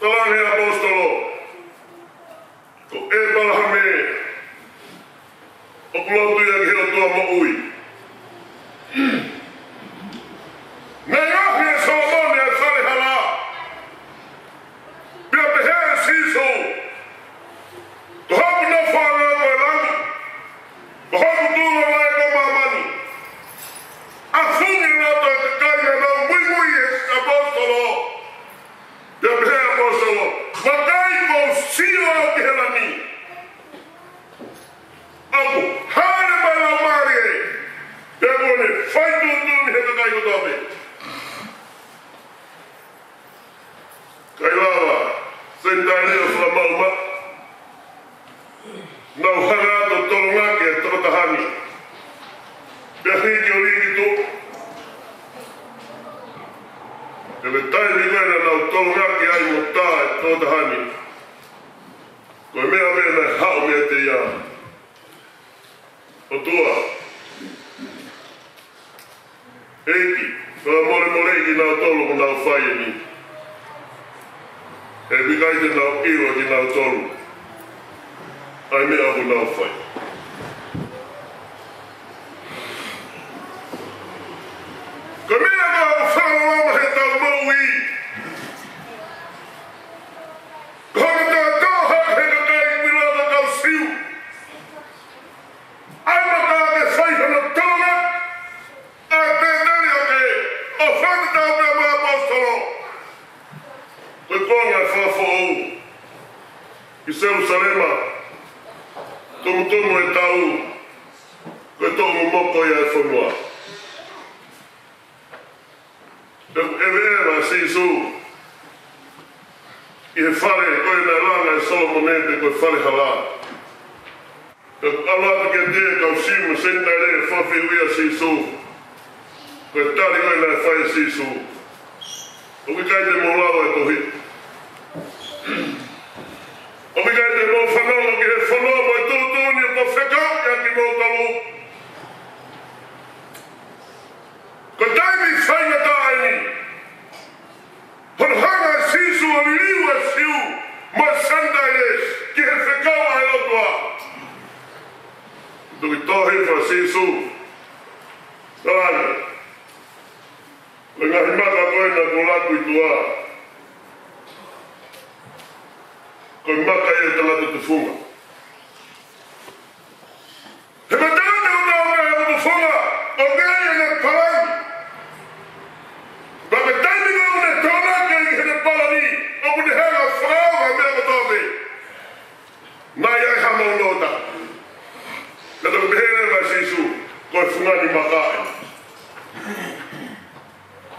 Talaange ʻe he ʻaposetolo, ko ʻĒpalahame ʻoku lotu ia ki he ʻOtua moʻui. Naʻe ʻomi ʻe Solomone ʻa e fale hala. Fai tuʻutuʻuni he kakai kotoa pē. Kae lava, Senitaile ʻo fakamaʻumaʻu. Nau hanga atu ʻo tolongaki e tokotaha ni. Pea hiki ʻo lī ki tuʻa. Pea ko e taimi ko ē naʻa nau tolongaki ai mo tā e tokotaha ni, ko e meʻa pē naʻe haʻu meiate ia: ʻOtua, ʻEiki, fakamolemoleʻi kinautolu ʻoku nau fai eni. He ʻoku ʻikai te nau ʻilo ʻe kinautolu ʻa e meʻa ʻoku nau fai. Ko e meʻa ko ē ʻoku fakaloloma heʻetau moʻui, ko hono tōtōhaʻa he kakai ʻi Loma, kau Siu, ʻa e maka ke fai hono tolongaki ʻa Pēteli ʻo ke ʻo fakatatau pea mo e ʻaposetolo. Ko e konga fakafoʻou ʻi Selusalema, tumutumu e tau, ko e toʻu momoko ia e fonua. Pea ʻeveʻeva ʻa Sīsū ʻi he fale ko ē naʻe langa ʻe Solomone, pe ko e fale hala. Pea ʻalu atu kiate ia e kau Siu mo e Senitaile, fakafiefia ʻa Sīsū. Ko e tali ko ē naʻe fai ʻe Sīsū: ʻOku ʻikai te mou lau e tohi? ʻOku ʻikai te mou fanongo ki he fono mo e tuʻutuʻuni ʻoku ou fekau kiate kimoutolu? Ko e taimi faingataʻa eni hono hanga ʻe Sīsū ʻo liliu e Siu mo e Senitaile ki he fekau ʻa e ʻOtua. Toki tohi ʻa Sīsū, talaange: Ko e ngaahi maka ko ē naʻa ku lau ʻi tuʻa, ko e maka ia ʻo e tangata tufunga. He ko e tangata kotoa pē ʻoku tufunga, ʻoku ʻi ai ʻene palani. Pea ko e taimi ko ē ʻoku ne tolongaki ai ki heʻene palani, ʻoku ne hanga ʻo fakaava e meʻa kotoa pē. Naʻe ʻi ai ha maʻunota. Naʻe toki pehē leva ʻe Sīsū, ko e fungani maka eni.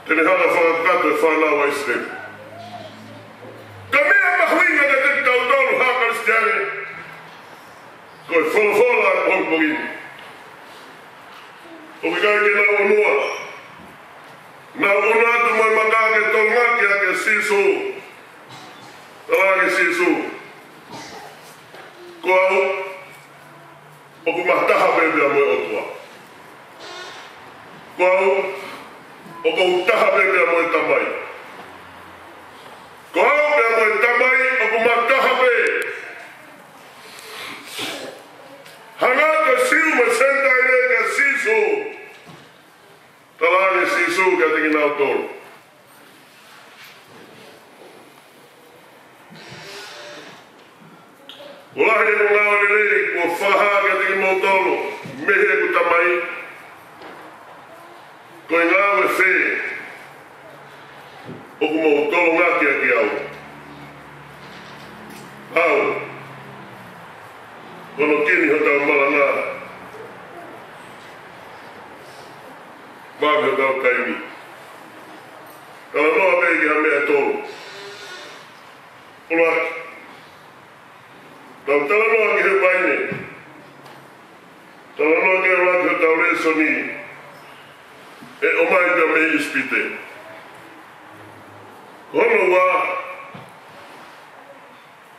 Te ne hanga ʻo fakakakato e fānau ʻa ʻIsileli. Ka ko e meʻa mahuʻinga kiate kitautolu haʻa Kalisitiane, ko e folofola ʻo e pongipongi ni. ʻOku ʻikai ke nau ʻunua. Nau ʻunu atu mo e maka ke tolongaki ʻaki ʻa Sīsū. Talaange ʻe Sīsū: Ko au, ʻoku ma taha pē pea mo e ʻOtua. Ko au, ʻoku ou taha pē pea mo e Tamai. Ko au pea mo e Tamai, ʻoku ma taha pē. Hanga atu e Siu mo e Senitaile kia Sīsū. Talaange ʻe Sīsū kiate kinautolu: Kuo lahi ʻeku ngāue lelei kuo fakahā kiate kimoutolu mei heʻeku Tamai. Ko e ngāue fē ʻoku mou tolongaki ʻaki au? Au, ko hono kini hotau malanga, vave hotau taimi. Talanoa pē ki ha meʻa ʻe tolu. ʻUluaki, tau talanoa ki he vaine. Talanoa ki he ʻuluaki hotau lēsoni, ʻe ʻomai pea mei ʻIsipite. Ko hono ua,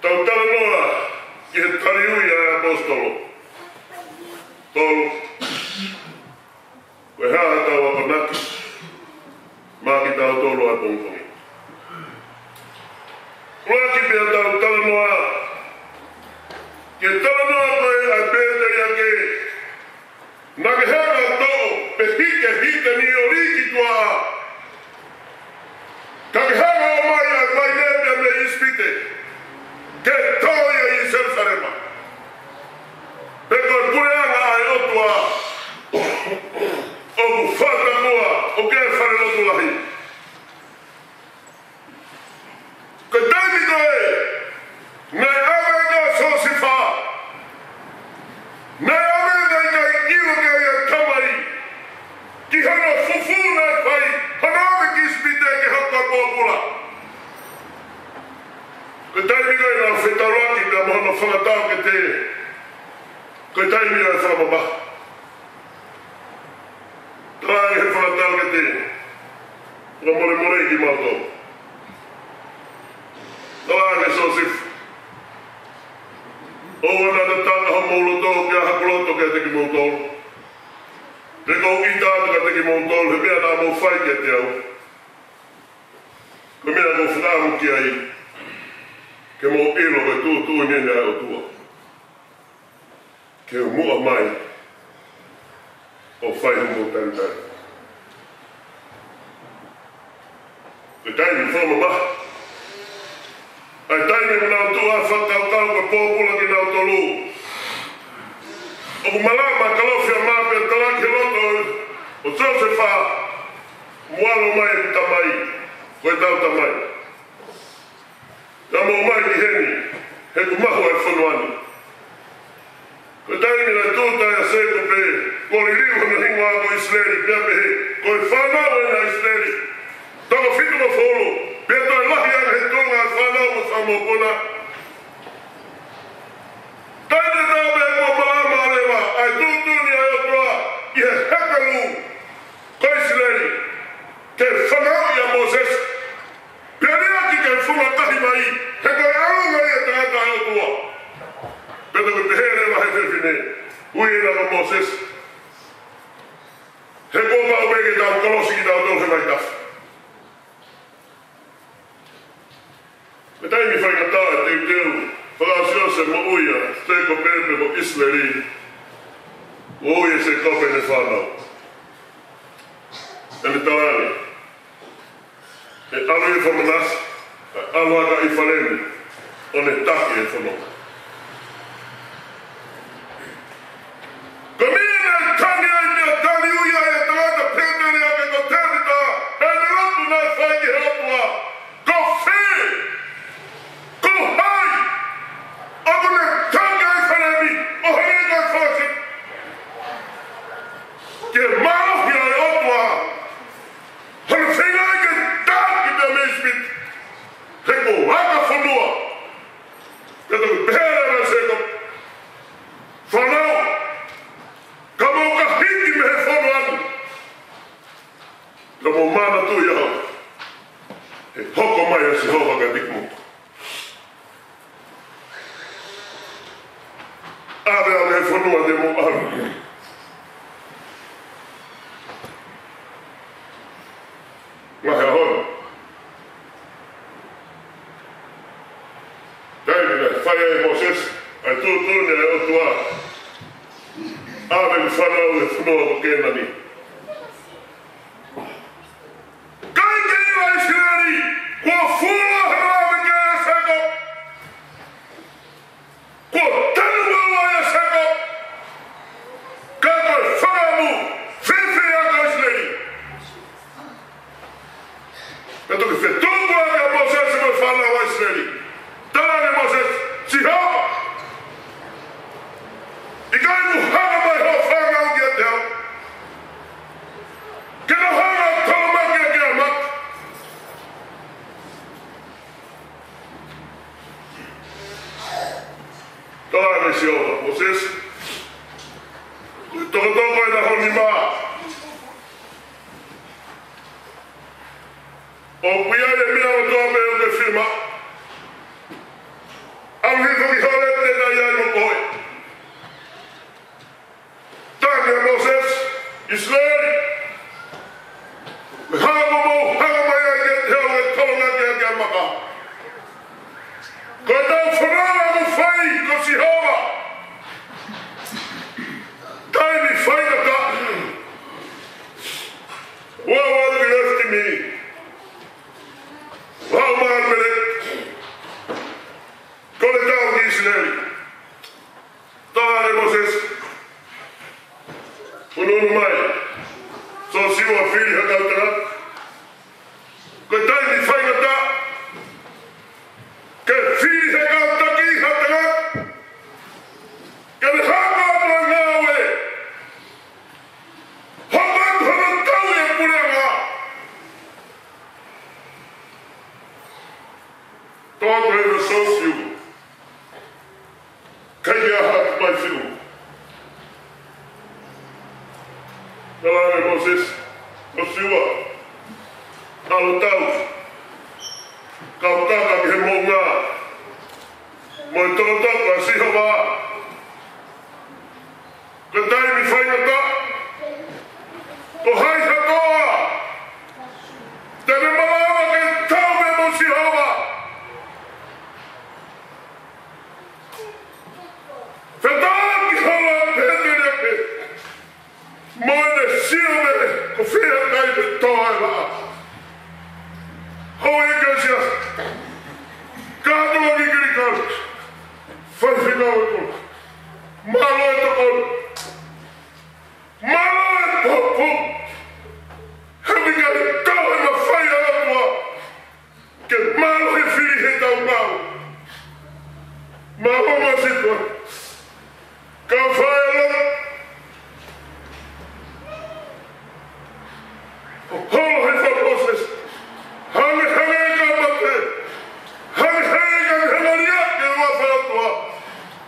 tau talanoa ki he tali ui ʻa e ʻaposetolo. Tolu, ko e hā haʻatau akonaki maʻa kitautolu ʻa e pongipongi? ʻUluaki pē ʻetau talanoa, ko e talanoa ko ē ʻa e Pēteliake. Naʻa ke hanga ʻo toʻo pe hikehike ni ʻo lī ki tuʻa. Ka ke hanga ʻo ʻomai ʻa e vaine pea mei ʻIsipite ke tō ia ʻi Selusalema. Pea ko e puleʻanga ʻa e ʻOtua ʻoku fakaʻuhinga ʻoku ʻi ai e falelotu lahi. Ko e taimi ko ē naʻe ʻave ʻa Siosifa ke hoko ʻa e pōpula. Ko e taimi ko ē naʻa nau fetaulaki pea mo hono fakatau ke te, ko e taimi ʻa e fakamamahi. Talaange he fakatau ke te fakamolemoleʻi kimautolu. Talaange Siosefa, ʻoua naʻa tataka homou loto pe ʻa haku loto kiate kimoutolu. Pe ko u ʻita atu kiate kimoutolu he meʻa naʻa mou fai kiate au. Ko e meʻa ʻoku ou fakaʻamu ki ai, ke mou ʻilo ko e tuʻutuʻuni ʻeni ʻa e ʻOtua ke u muʻa mai ʻo fai homou talitali. Ko e taimi fakamamahi. ʻA e taimi naʻa nau tuʻu ai ʻo fakakaukau ko e pōpula kinautolu, ʻoku malama Kalofiama pea talaki he loto ʻo Siosefa, Mou ʻalu mai ʻeku tamai, ko ʻetau tamai. Ka mou ō mai ki heni, he ʻoku mahu ʻa e fonua ni. Ko e taimi naʻe tūʻuta ai ʻa Sēkope, kuo liliu hono hingoa ko ʻIsileli, pea pehē, ko e fānau ʻeni ʻa ʻIsileli. Toko fitungofulu, pea toe lahi ange he tuʻunga ʻo e fānau mo e fanga mokopuna. Taimi tatau pē kuo malama leva ʻa e tuʻutuʻuni ʻa e ʻOtua ʻi he hekelu ko ʻIsileli ke fanauʻi ʻa Mōsese. Pea liʻaki ke funga tahi mai, he ko e ʻalunga ia ʻo e tangata ʻa e ʻOtua. Pea toki pehē leva ʻe he fefine, ui ena ko Mōsese, he kuo pau pē ke tau kolosi kitautolu he vaitafe. Ko e taimi faingataʻa ʻa e teuteu fakaʻosiʻosi ʻo e moʻui ʻa Sēkope pe ko ʻIsileli. Moʻui ʻa Sēkope ʻene fānau. Pea ne talaange, ʻe ʻalu ʻi Fakamanase, ʻe ʻalu ʻa ʻIfalemi, ʻo ne taki e fononga. Ko e meʻa naʻe tangi ai pea tali ui ai ʻa e tangata pēteliake ko Tēvita, ʻene lotu naʻe fai ki he ʻOtua. Ko fē, ko hai, ʻoku ne taki ʻa ʻIfalemi, ʻo hangē ko e fasi. Ke mālohi ʻa e ʻOtua, hono feinga ke taki pea mei ʻIsipite. He kuo aka fonua. Pea toki pehē leva ʻe Sēkope, fānau, ka mou ka hiki mei he fonua ni, ka mou manatuʻi au, he hoko mai ʻa Sihova kiate kimoutolu. ʻAve ʻa e fonua te mou ʻalu. Ngaahi ʻaho ni. Taimi naʻe fai ai ʻe Mōsese ʻa e tuʻutuʻuni ʻa e ʻOtua, ʻave ʻeku fānau ki he fonua ko Kēnani. ʻIkai ke ʻilo ʻe ʻIsileli, kuo fuoloa hono ʻave ki ai ʻa Sēkope. Kuo tanu ʻa Sēkope. Ka ko e fakaʻamu, fēfē ʻa ʻIsileli. Pea toki fetuku ʻa Mōsese mo e fānau ʻa ʻIsileli. Talaange ʻe Mōsese, Sihova, ʻikai ke u hanga mai hoʻo fānau kiate au, ke nau hanga ʻo tolomaki ʻaki ʻa e maka? Talaange ʻe Sihova, Mōsese, ko e tokotoko ʻena ho nima. ʻOku ʻi ai e meʻa kotoa pē ʻoku ke fiemaʻu. ʻAlu hifo ki Hōlepi te u ʻi ai mo koe. Talaange ʻe Mōsese, ʻIsileli, ko e hā ʻoku mou hanga mai ai kiate au ʻo tolomaki ʻaki ʻa e maka? Ko ʻetau fononga ʻoku fai ko Sihova. Taimi faingataʻa. Ua ua ki left me. Ua ua mele. Ko e tau ki ʻIsileli. Talaange ʻe Mōsese, ʻunuʻunu mai, Sōsiua, fili ha kau tangata. Ko e taimi faingataʻa ke fili he kau taki ha tangata ke ne hanga atu ʻo ngāue. Hoko atu hono tauʻi e puleʻanga. Siu. Kai ia ha mai siu. Talaange ʻe Mōsese, ʻOtua, ʻalu atu, kau kaka ki he moʻunga, mo e tokotoko ʻa Sihova. Ko e taimi faingataʻa, ko hai ha toa te ne malava ke tau mo Sihova? Fetaulaki holo ʻa Pēteliake mo ʻene sio mai ko fē ha kai pe toa ʻe laʻā. Houʻeiki ʻo e siasi, kātoa ki Kilikali, faifekau ʻe kolo, mālō e tokoni, mālō e poupou. He ʻikai tau e mafai ʻa e ʻOtua ke mālohi e fili heʻetau maau. Mālō mo e sito. Kau fai ʻa e lotu. Holo hifo ʻa Mōsese. Hangehangē ka mate. Hangehangē ka hangē ia ke ua fai ʻOtua.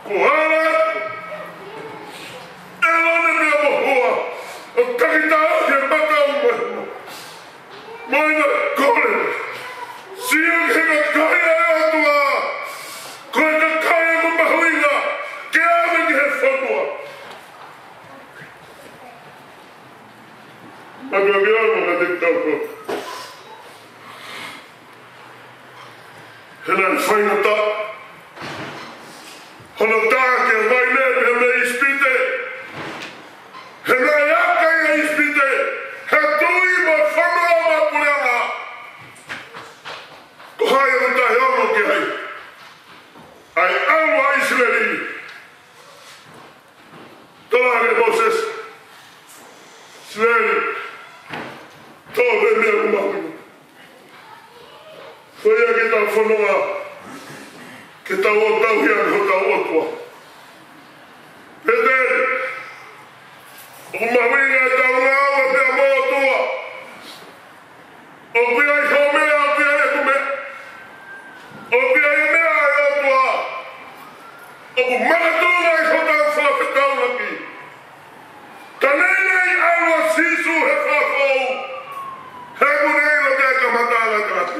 Ko ala ʻElone mei he moʻunga ʻo takitaha he mata ʻo e moʻunga. Mai na kole. Sio ki he kakai ʻa e ʻOtua. Ko e kakai ʻoku mahuʻinga ke ʻave ki he fonua. Matuʻaki ʻaonga ka te tau ko. He naʻe faingataʻa hono tā ki he vaine mei ʻIsipite. He naʻe aka ʻi ʻIsipite, he tui mo e fonua mo e puleʻanga. Ko hai ʻoku taʻeongo ki ai? ʻA e ʻalu ʻa ʻIsileli. Talaange ʻe Mōsese, ʻIsileli, tō pē meʻa ʻoku mahuʻinga. Ko ia ke tau fononga, ke tau ō tauhi ʻaki hotau ʻOtua. Pēteli, ʻoku mahuʻinga ʻetau ngāue pea mo e ʻOtua. ʻOku ʻi ai hoʻo meʻa, ʻoku ʻi ai ʻeku meʻa. ʻOku ʻi ai e meʻa ʻa e ʻOtua. ʻOku makatuʻunga ʻi hotau fakafetaulaki. Ka neʻineʻi ʻalu ʻa Sīsū he fakafou, he ʻoku ne ʻilo ke kamata ʻa e tangata.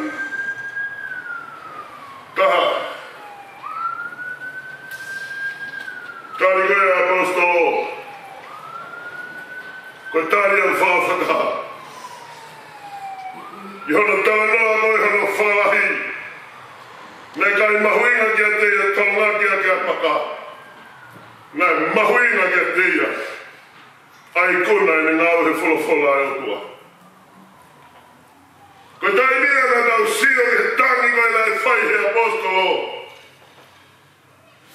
Taha. Tali ko e ʻaposetolo. Ko e tali ʻa e fakafetaʻi. ʻI hono talanoa ko ē hono fālahi, naʻe ʻikai mahuʻinga kiate ia e tolonga ki he maka. Naʻe mahuʻinga kiate ia ʻa e ikuna ʻene ngāue he folofola ʻa e ʻOtua. Ko e taimi ia naʻa tau sio ki he tangi ko ē naʻe fai he ʻaposetolo.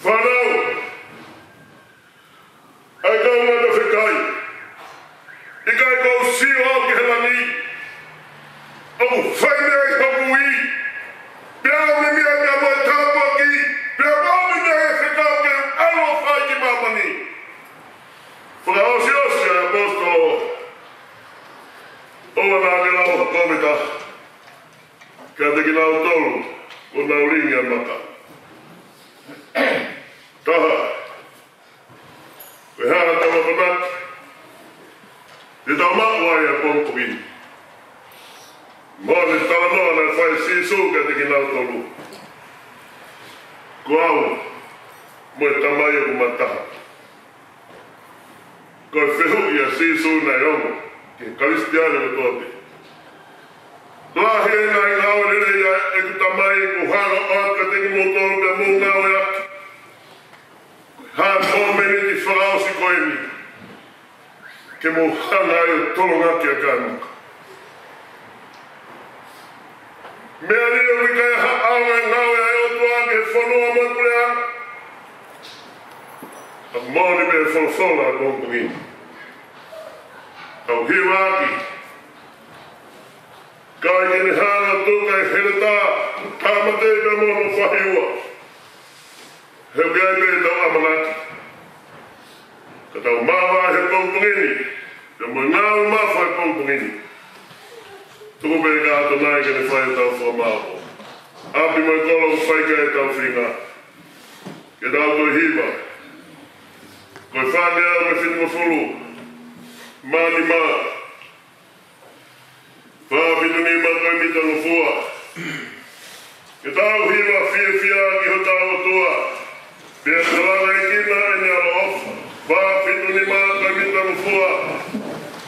Fānau, ʻa e kau ngata fekai, ʻikai ko u sio au ki he langi, ʻoku fai mei ai hoku ui, pea ʻomi meʻa pea mo e tāpuaki, pea ʻomi meʻa ʻe fekau ke u ʻalu ʻo fai ki māmani. Fakaʻosiʻosi ʻa e ʻaposetolo, ʻoua naʻa ke lau ha kōmita kiate kinautolu ʻoku nau lingi ʻa e maka. Taha, ko e hā haʻatau akonaki te tau maʻu ai ʻa e pongipongi ni? Mo e talanoa naʻe fai ʻe Sīsū kiate kinautolu. Ko au mo e Tamai ʻoku ma taha. Ko e fehuʻi ʻa Sīsū naʻe ongo ki he Kalisitiane kotoa pē. Lahi e ngaahi ngāue lelei ʻa ʻeku Tamai kuo u hanga ʻo ʻoatu kiate kimoutolu pea mou ngāueʻaki. Ko e hā e mōmeniti fakaʻosi ko eni ke mou hanga ai ʻo tolongaki ʻa e maka? Meʻa ni ʻoku ʻikai ha ʻaonga e ngāue ʻa e ʻOtua ki he fonua mo e puleʻanga. ʻOku moʻoni pē e folofola ʻo e pongipongi ni. Tau hivaʻaki. Kae ʻikai ke ne hanga ʻo tuku ʻa e heletā, tāmateʻi pea mo hono fahiua. He ʻoku ʻi ai pē ʻetau ʻamanaki. Ka tau māvae he pongipongi ni, pea mo e ngāue mafu he pongipongi ni. Tuku pē kia Atonai ke ne fai ʻetau fakamāʻopoʻopo. ʻApi mo e kolo ʻoku fai ki ai ʻetau feinga. Ke tau toe hiva. Ko e fāngeau mo e fitungofulu mā nima. Fā fitu nima ko e mitangofua. Ke tau hiva fiefia ki hotau ʻOtua. Pea talaangeʻi ʻe he ʻaloʻofa. Fā fitu nima ko e mitangofua.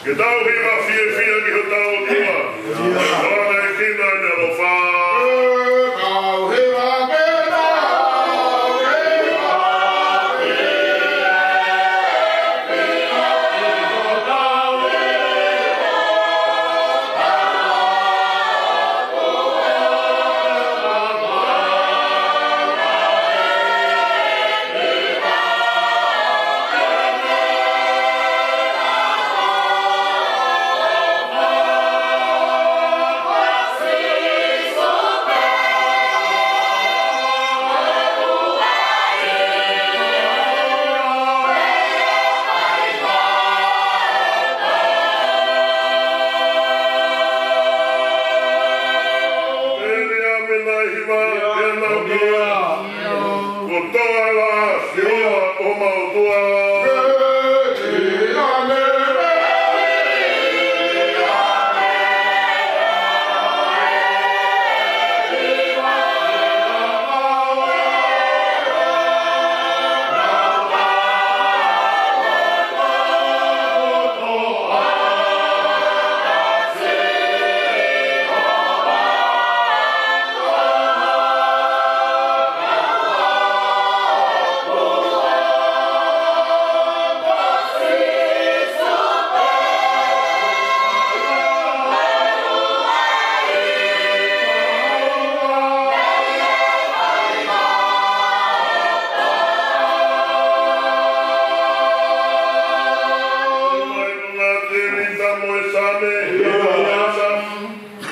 Ke tau hiva fiefia ki hotau ʻOtua. Talaangeʻi ʻe he ʻaloʻofa. Tau hiva ke tau hiva. Kotoa la, Sihova, ʻo mau ʻOtua.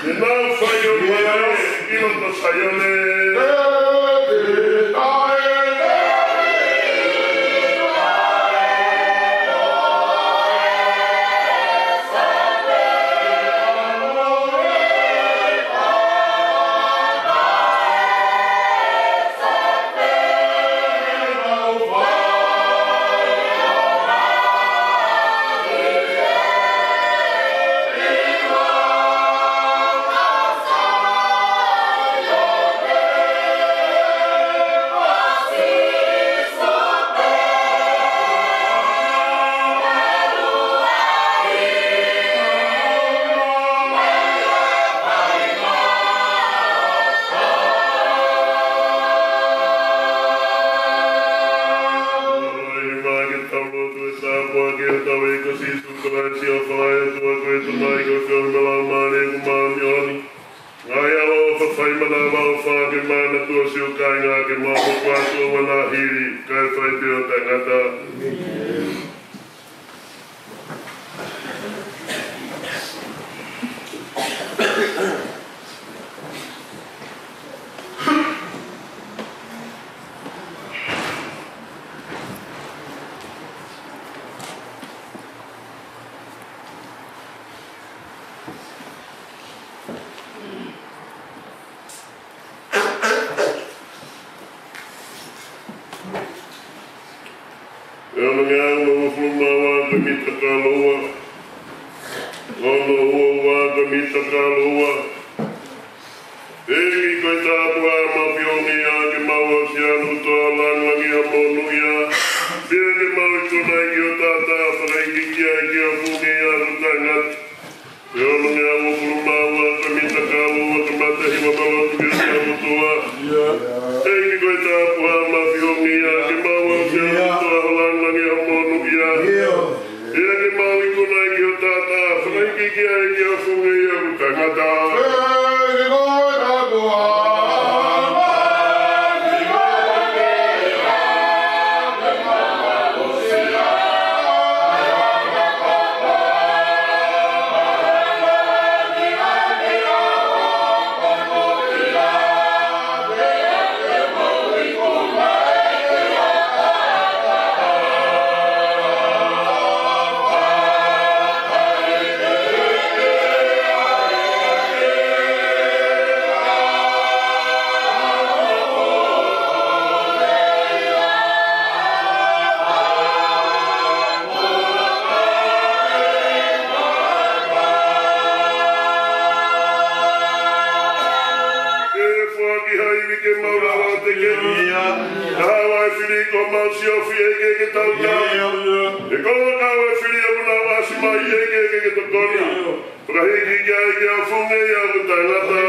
Te nau fai ʻo ia ʻi loto Saione. Tāpuaki ʻa hotau ʻEiki ko Sīsū Kalaisi, ʻofa ʻa e ʻOtua ko e Tamai, ko e feohi mo e Laumālie Māʻoniʻoni. Ngaahi ʻaloʻofa, fai manavaʻofa ke manatua siʻo kāinga ke mau hoko atu ʻo ʻoua naʻa hili, kae fai pē ʻo taʻengata. ʻE ono ngeau uofulu mā ua ko e mita kālua. Ono ua ua ko e mita kālua. ʻEiki ko e tāpuhā mo e feʻunga ke mau aʻusia ʻa e ʻOtua ʻo langilangiʻia mo monūʻia. Pea ke mau ikuna ʻi ho taʻataʻa fakaikiiki ʻi he funga ʻo e tangata. ʻE ono ngeau uofulu mā ua ko e mita kālua, kamata hiva pē lotu ki he ʻOtua. ʻEiki ko e tāpuhā mo e feʻunga ke mau aʻusia ʻa e ʻOtua ʻo langilangiʻia mo monūʻia. Pea ke mau ikuna ʻi ho taʻataʻa fakaikiiki ʻi he funga ʻo e tangata. Ko homau siofi ʻEiki ke tau tau. ʻIo. He ko e kau e fili ʻoku nau ʻasi mai ʻEiki ke tokoni. Fakahiki ki ai ʻEiki ʻa e funga ia ʻoku taʻengata.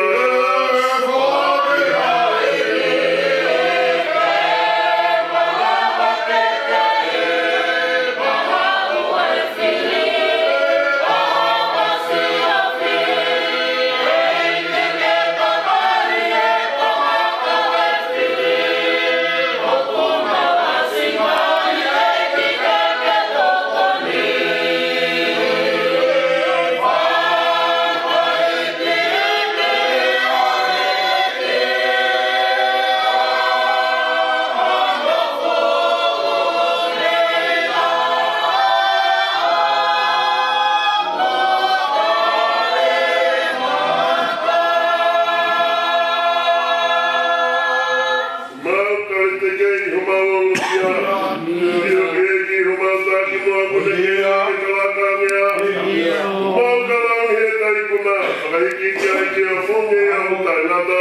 Mau talitali ʻEiki homau ongosia. ʻIo ʻEiki homau taki mo aku ne ke ake kalakangea. Mau kalanga he taikuna. Fakahiki ki ai ʻEiki ʻa e funga ia ʻoku taʻengata.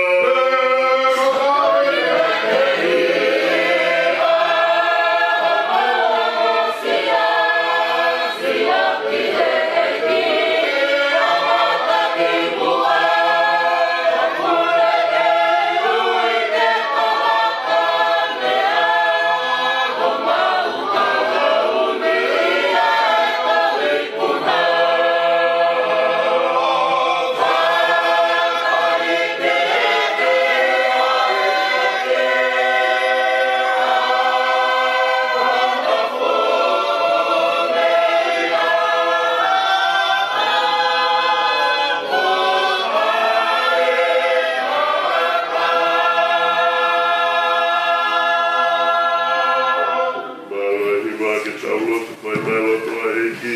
Mālō e hiva ke tau lotu, fai mai lotu ʻa e ʻEiki.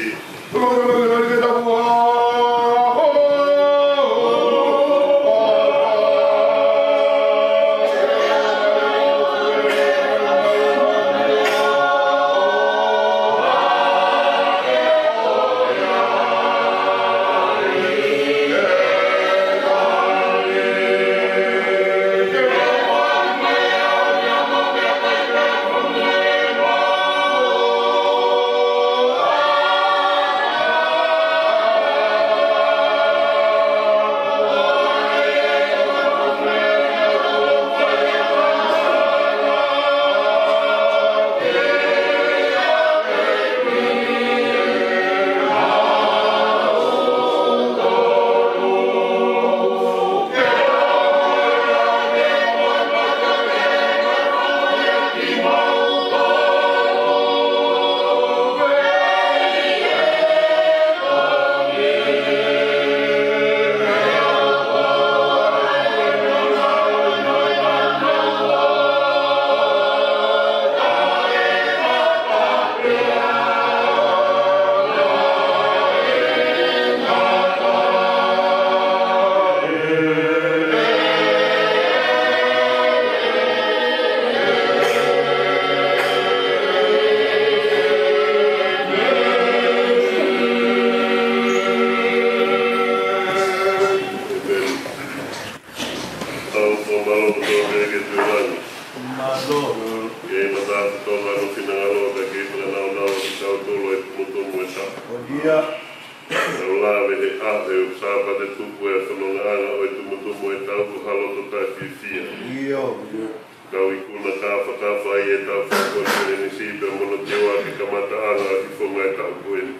Tau fakamālō kotoa pē ki he ʻOtua ʻi langi. Mālō. Kei mata kotoa ʻa hono finangalo, ka kei fakanāunau kitautolu ʻi he tumutumu ʻo e taʻu. ʻIo. Tau lave he ʻaho ʻo e Sāpate tupu ʻa e fonongaʻanga ʻo e tumutumu ʻo e taʻu ko ha loto taʻefiefia. ʻIo. Tau ikuna kāfakafa ai ʻetau fakakonifelenisī pea mo hono teuteu ki he kamataʻanga ʻo e kiʻi fononga ʻo e taʻu ko eni.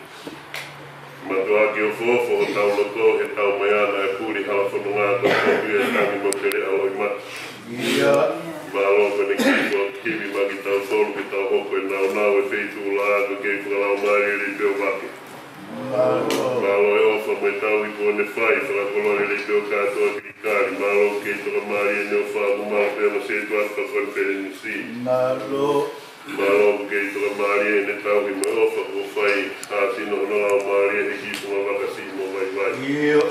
Mātuʻaki ofoofo hotau loto he tau mai ʻana e puli hala fononga ko e kopi e tangi mo e pele ʻaloʻi mata. ʻIo. Mālō ko ʻene kiʻi foaki kivi maʻa kitautolu ke tau hoko ʻo nāunau ʻi he feituʻu lahi ko ē ke fakalaumālie lelei pē ʻo vake. Mālō. Mālō e ʻofa mo e tauhi kuo ne fai, fakakoloa lelei pē ʻo kātoa ki kali. Mālō ke toka mālie ʻene ʻofa ʻoku malu pē ʻa e sētuata fakakonifelenisī. Mālō. Mālō ke toka mālie ʻene tauhi mo e ʻofa kuo fai ʻa e sino ʻo hono laumālie he kiʻi funga vaka siʻi mo vaivai. ʻIo.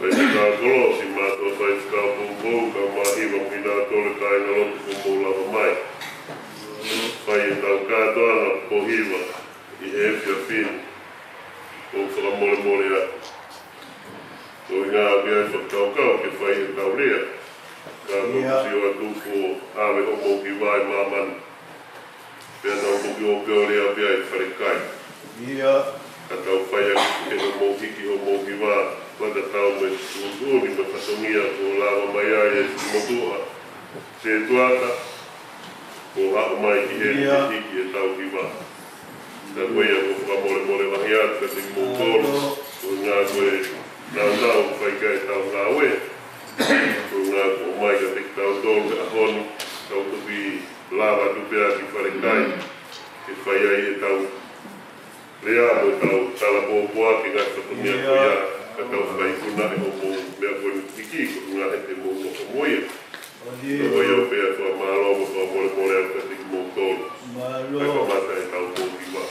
Faifekau kolosi mātuʻa faifekau poupou kae ʻumaʻā hiva mo kinautolu e kāingalotu kuo mou lava mai. Fai ʻetau kātoanga ko hiva ʻi he efiafi ni. ʻOku fakamolemole atu. Ko e ʻuhinga ʻoku ʻi ai e fakakaukau ke fai ʻetau lea. Ka ʻoku ʻIo. Sio atu kuo ʻave hoʻomou kiʻi vā ʻi māmani. Pea tau toki ō pē ʻo lea pē ʻi falekai. ʻIo. Ka tau fai ʻaki ʻe hoʻomou hiki hoʻomou hiva, fakatatau mo e tuʻutuʻuni mo e fatongia kuo lava mai ai e motuʻa. Setuata, kuo haʻu mai ki heni ʻIo. ke hiki ʻetau hiva. Ka ko ia ʻoku ou fakamolemole lahi atu kiate kimoutolu, ko e ngāue naunau fai ki ai ʻetau ngāue. Ko e ngāue kuo ʻomai kiate kitautolu he ʻaho ni, tau toki lava atu pē ʻi falekai, ke fai ai ʻetau lea mo ʻetau tala pōpoaki ngaahi fatongia ko ia, ka tau fai kuna ʻe hoʻomou meʻa ko eni hiki ko e ngaahi ʻe mou nofo mo ia. Ka ko ia pē ʻa e fakamālō mo e fakamolemole atu kiate kimoutolu. Mālō. Kae kamata ʻetau hiva.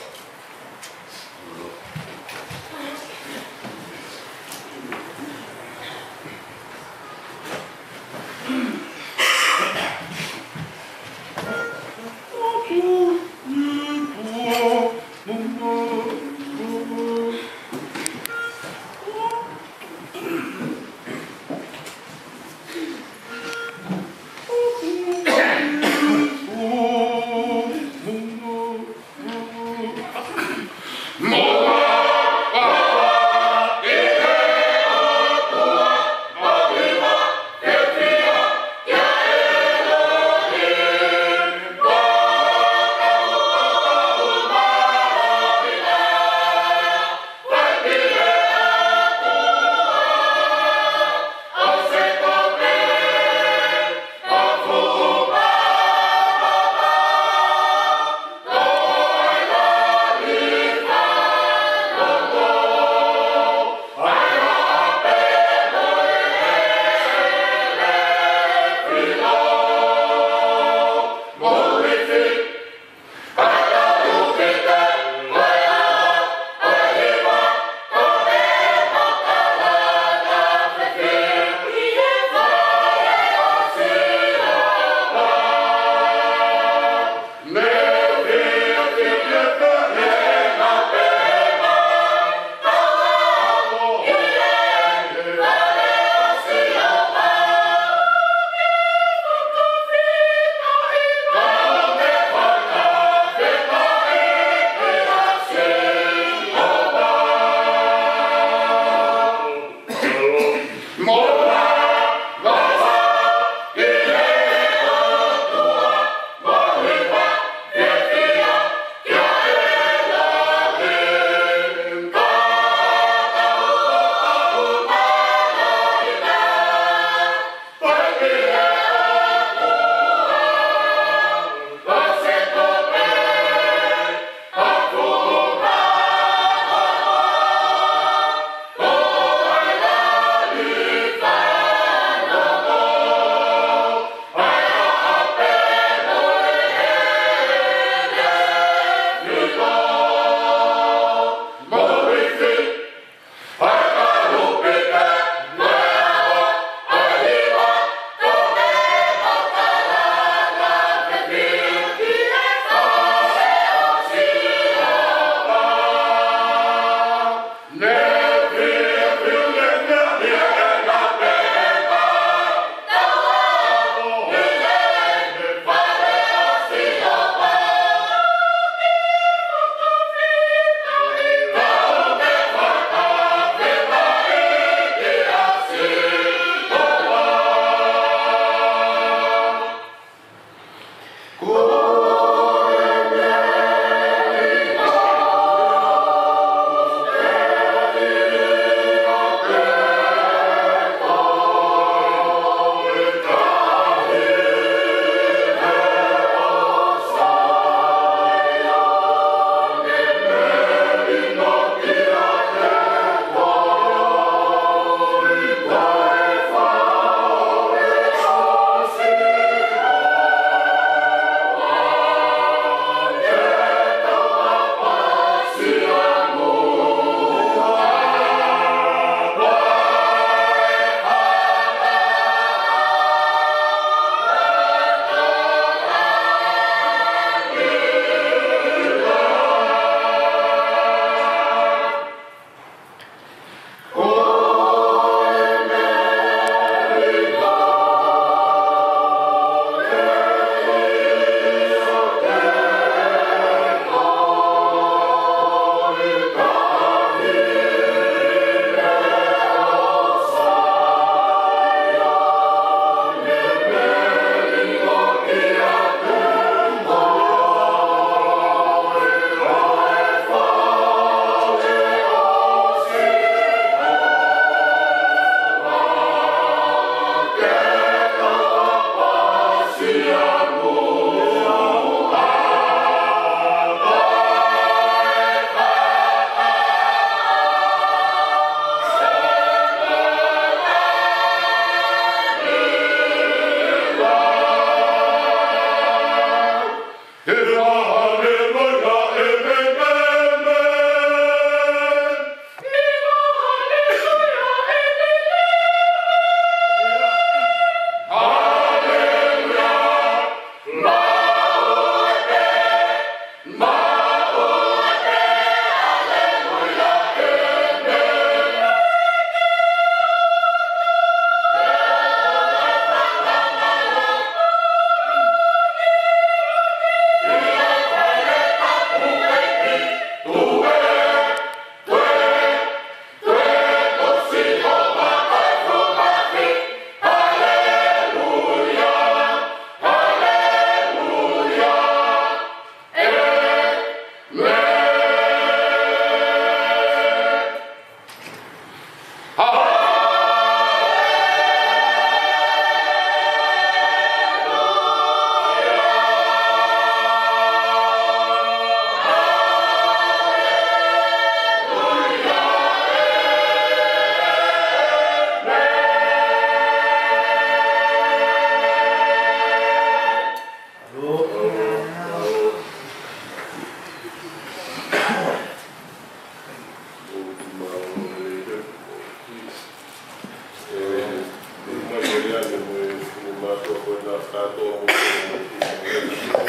Kātoa mo e, mo e, mo e, mo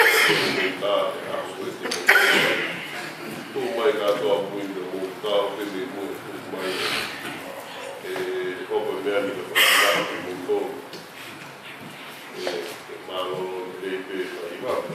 e, mo e, tuʻu mai kātoa mo e, mo e, kātoa pē mo e, mo e, tuʻu mai. ʻE, hoko e meʻa ni ka fakatau mo tō. ʻE, ʻe mālō lelei pē ka i vapa.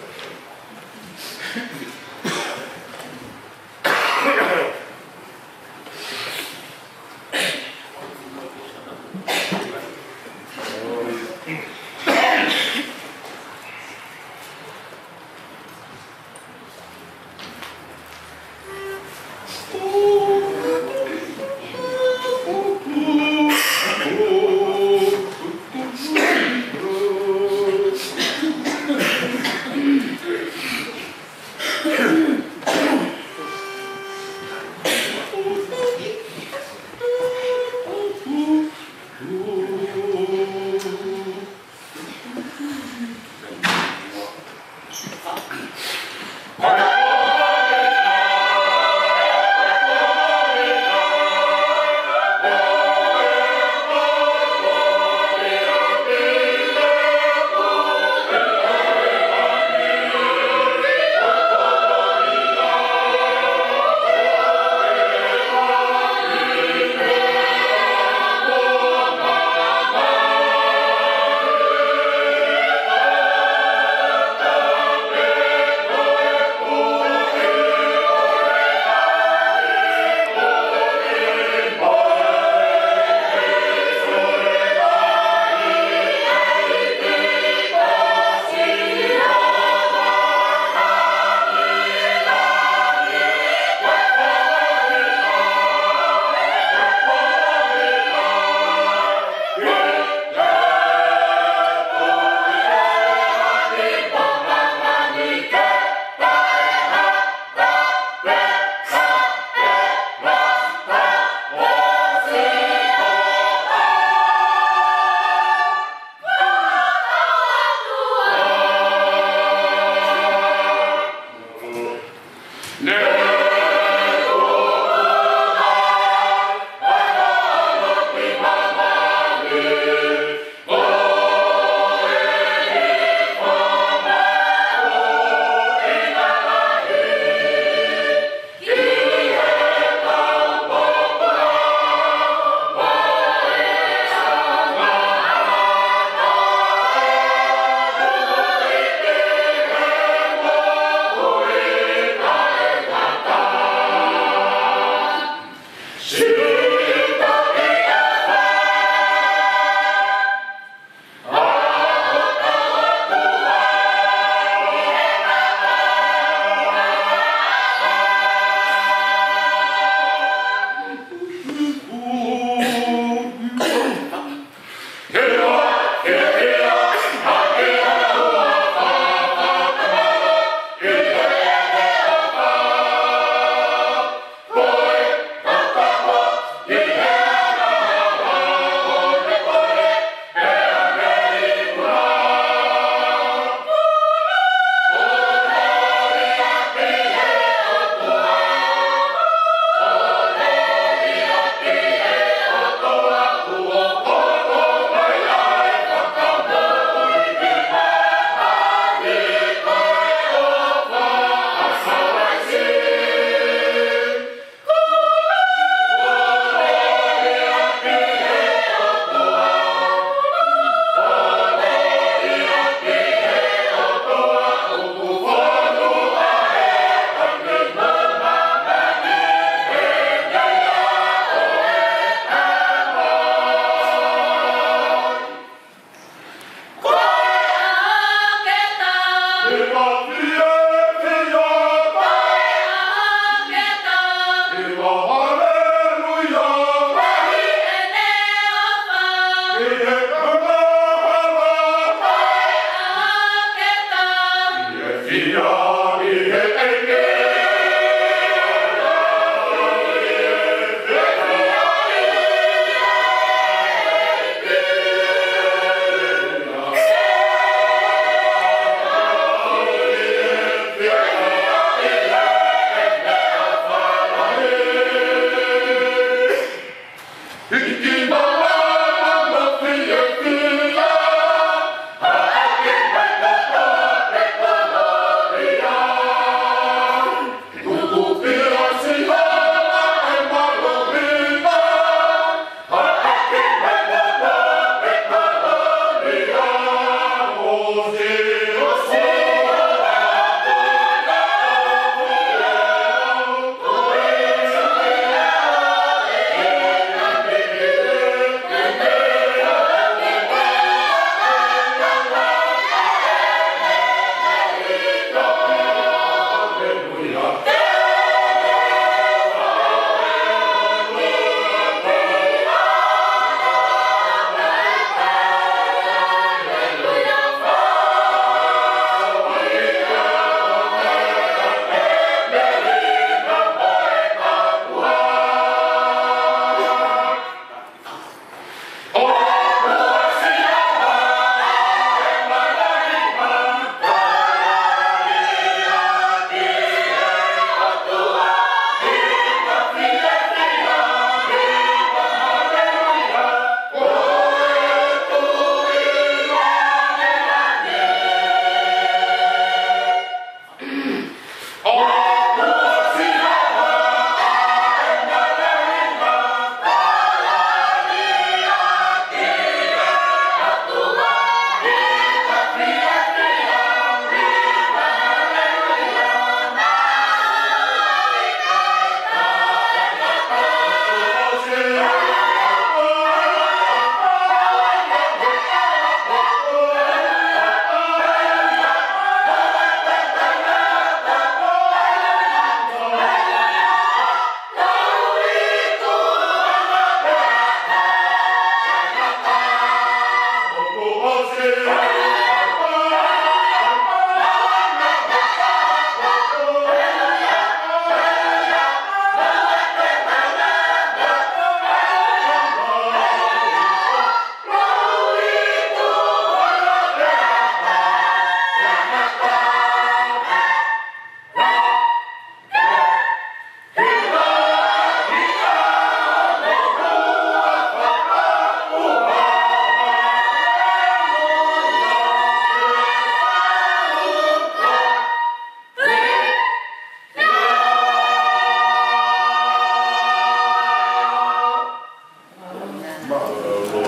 Mālō.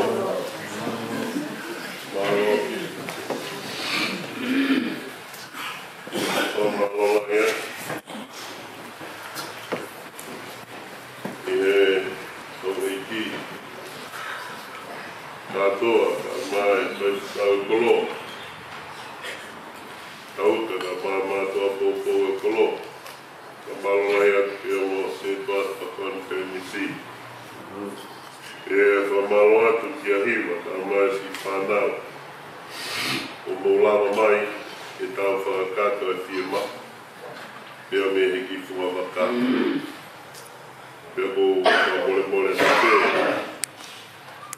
Mālō. Mālō lahi atu ki he houʻeiki kātoa, kae ʻumaʻā e faifekau kolo, tauta kae ʻumaʻā e mātuʻa poupou e kolo. Fakamālō lahi atu ki he ongo sētuata fakakonifelenisi. Pea fakamālō atu kia Hiva kae ʻumaʻā siʻi fānau ʻoku mou lava mai ke tau fakakakato e fiemaʻu pea mei he kiʻi funga vaka. Pea ʻoku ou fakamolemole atu pē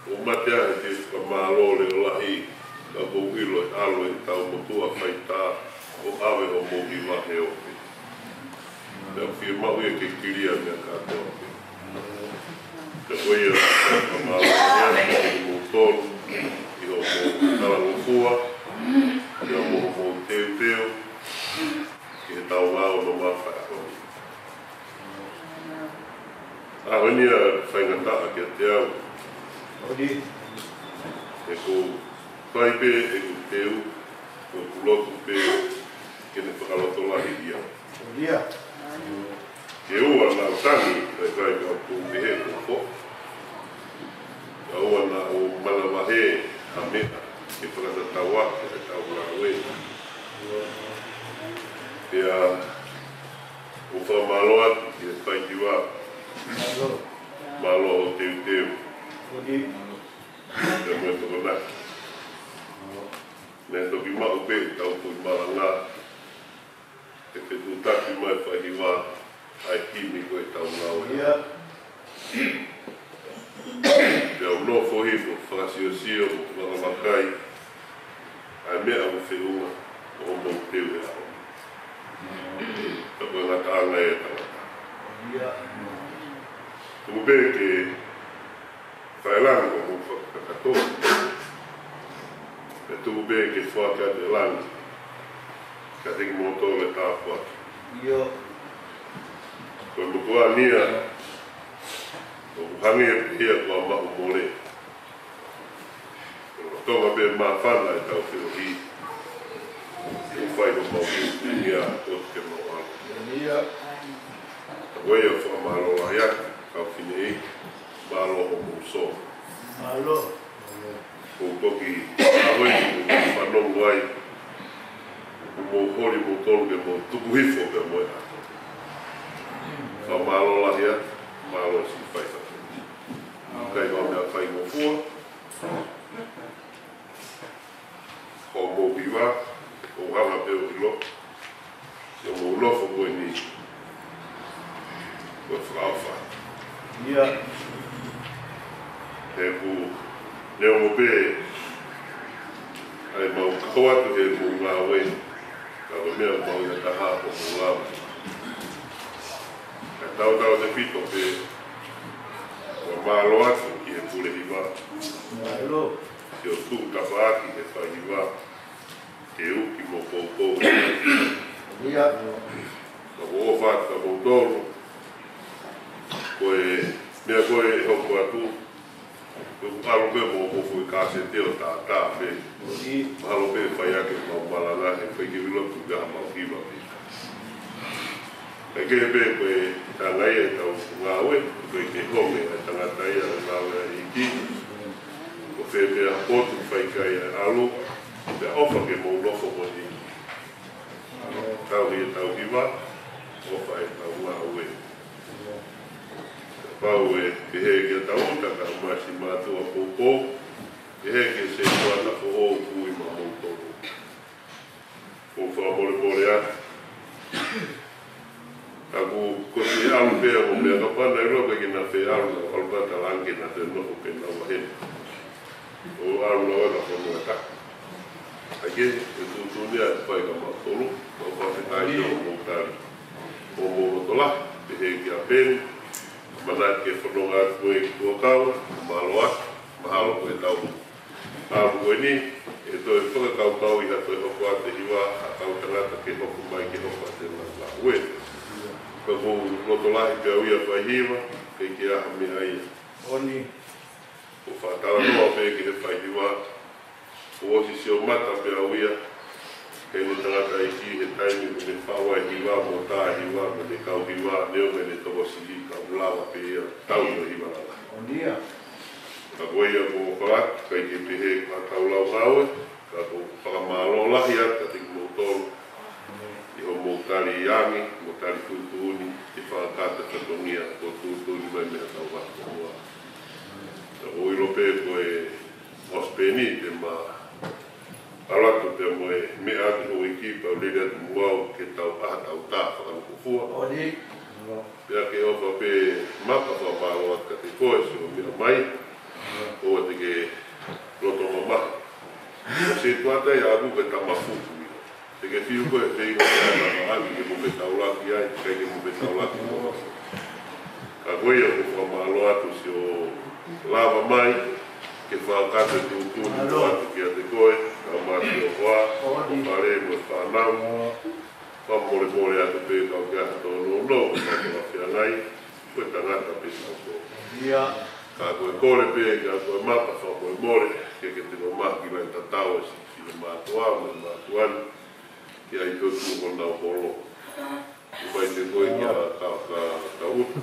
ʻoku mate ai e fakamālō leʻo lahi, ka ʻoku ou ʻilo ʻe ʻalu ʻetau motuʻa faitā ʻo ʻave hoʻomou hiva he ope. Pea fiemaʻu ia ke kilia meʻa kātoa pē. Pea ko ia, fakamālō atu kiate kimoutolu ʻi hoʻomou talangofua, pea mo hoʻomou teuteu ki heʻetau ngāue mamafa he ʻaho ni. ʻAho ni ʻoku faingataʻa kiate au. ʻOku ou fai pē ʻeku teu, ʻoku ou lotu pē ke ne fakalotolahiʻi au. Ke ʻoua naʻa tangi, kae ʻikai ke u pehē kuo foʻi. Kae ʻoua naʻa manavahē ha meʻa ke fakatatau ʻaki ʻetau ngāue. Pea ʻoku ou fakamālō atu ki he faihiva. Mālō hoʻo teuteu. Pea mo e Tokonaki. Naʻe toki maʻu pē ʻetau foʻi malanga, ʻe fetuʻutaki mai faihiva ʻa e himi ko ʻetau ngāue. Pea u nofo hifo ʻo fakasiosio mo fakavakai ʻa e meʻa ʻoku feʻunga mo hoʻomou teu he ʻaho ni. Ka ko e ngataʻanga ia ʻa e tangata. Tuku pē ke fai e langi ko hoʻomou fakakakato. Pea tuku pē ke foaki atu e langi kiate kimoutolu e tāpuaki. Ko e motuʻa ni ia ʻoku hangē pē ia ko ha maʻu mole. Ko e lolotonga pē māfana ʻetau feohi, ʻoku fai homau hū ia ʻo ke mau ʻalu. Ka ko ia, fakamālō lahi atu kau fineʻeiki, mālō hoʻomou sō. Mālō. Ko e toki ʻaho eni ʻoku fanongo ai, ʻoku mou holi moutolu ke mou tuku hifo pea mo e ʻaho. Fakamālō lahi atu, mālō siʻi faifekau. ʻIkai ko ha meʻa faingofua hoʻomou hiva, ʻoku ou hanga pē ʻo ʻilo ʻi hoʻomou nofo ko eni ko e fakaʻofa. He ʻoku neongo pē ʻa ʻemau kau atu heʻemau ngāue, ka ko e meʻa ʻoku mahuʻinga taha ko hoʻomou lava. Kae tautautefito pē, fakamālō atu ki he pule hiva. Mālō. Ke ʻoatu e tafaʻaki he faihiva ke uki mo poupou. Ka ʻoku ou ʻofa atu kia moutolu. Ko e meʻa ko ē ʻe hoko atu, ko e ʻalu pē mo hoʻomou foʻi kāseti ʻo tātā pē. Mahalo pē fai ake ʻemau malanga he ʻikai ke u ʻilo pe ʻoku ʻi ai haʻamau hiva pē. Kae kehe pē ko e anga ia ʻetau ngāue, ʻoku ʻikai ke honge ʻa e tangata ia ʻo ngāue ʻa e ʻEiki. Ko fē pē ha potu ʻe fai ki ai ʻa e ʻalu, pea ʻofa ke mou nofo moʻoni. Tauhi ʻetau hiva, ʻofa ʻetau ngāue. Kapau ʻe pehē kia Tauta kae ʻumaʻā siʻi mātuʻa poupou, pehē ki he sētuata foʻou ʻoku ui maʻamoutolu. ʻOku ou fakamolemole atu. Ka ʻoku ou ʻosi ʻalu pē ʻo meʻa kapau naʻe ʻiloa pē ke na fē ʻalu, na ʻalu pē ʻo talaange ke na toe nofo pē naua heni. ʻO ʻalu naua ka fononga taki. ʻAi ke, ʻe tuʻutuʻuni ʻa e fai kia mautolu, mau fakafetaʻi ʻi hoʻomou tali. Mo hoʻomou loto lahi, pehē kia Peni, manatu ke fononga atu ko e ki Tuakau, mālō atu, mahalo ko e tau. ʻAlu ko eni, ʻe toe fakakaukauʻi ha toe hoko atu e hiva, ha kau tangata ke hoko mai ke hoko atu e ngāue. Ka ʻoku ou loto lahi pē au ia faihiva, ʻikai ke ʻi ai ha meʻa ia. ʻOni. ʻo fakatalanoa pē ki he fai hiva. Kuo ʻosi sio mata pē au ia ki heʻene tangataʻeiki he taimi ʻoku ne faʻu ai e hiva mo tā e hiva mo e kau hiva, neongo ʻene tokosiʻi, ka ʻoku lava pē ia ʻo tau ʻi he hiva lalahi. ʻOku ou fakaʻamu ke pehē ko ʻetau lau ngāue, ka ʻoku ou fakamālō lahi atu kiate kimoutolu ʻi hoʻomou tali ange mo tali tuʻutuʻuni ke fakakakato e fatongia kuo tuʻutuʻuni mai mei haʻatau vahefonua. Ka ʻoku ou ʻilo pē ko e ʻosi pē eni te ma ʻalu atu pea mo e meʻa atu houʻeiki pea u lele atu mo au ke tau ʻā ʻo tau tā fakalūkufua. Pea ke ʻofa pē Maka, fakamālō atu kiate koe siʻo meʻa mai, ʻoua te ke loto mamahi. Ko e situata ia ʻaʻaku ko e tama fuku ia. Te ke fiu koe ʻe feinga ke ʻai ha ʻapi ke mo fetaulaki ai, ʻikai ke mo fetaulaki mo au. Ka ko ia ʻoku ou fakamālō atu siʻo lava mai ke fakakakato e tuʻutuʻuni atu kiate koe, kae ʻumaʻā siʻo hoa, ʻo fale mo e fānau. Fakamolemole atu pē ka ʻoku ʻi ai ha tōnounou, ka ʻoku ʻi ai ha feangai, ko e tangata pē tautolu. Ka ko e kole pē kiate koe Maka, fakamolemole ke ke tino mahaki mai tatau e siʻi mātuʻa mo e mātuʻa ni, ke ʻai pē ʻo tuʻu honau holo. ʻOmai pē koe kia ka, ka, ka uta.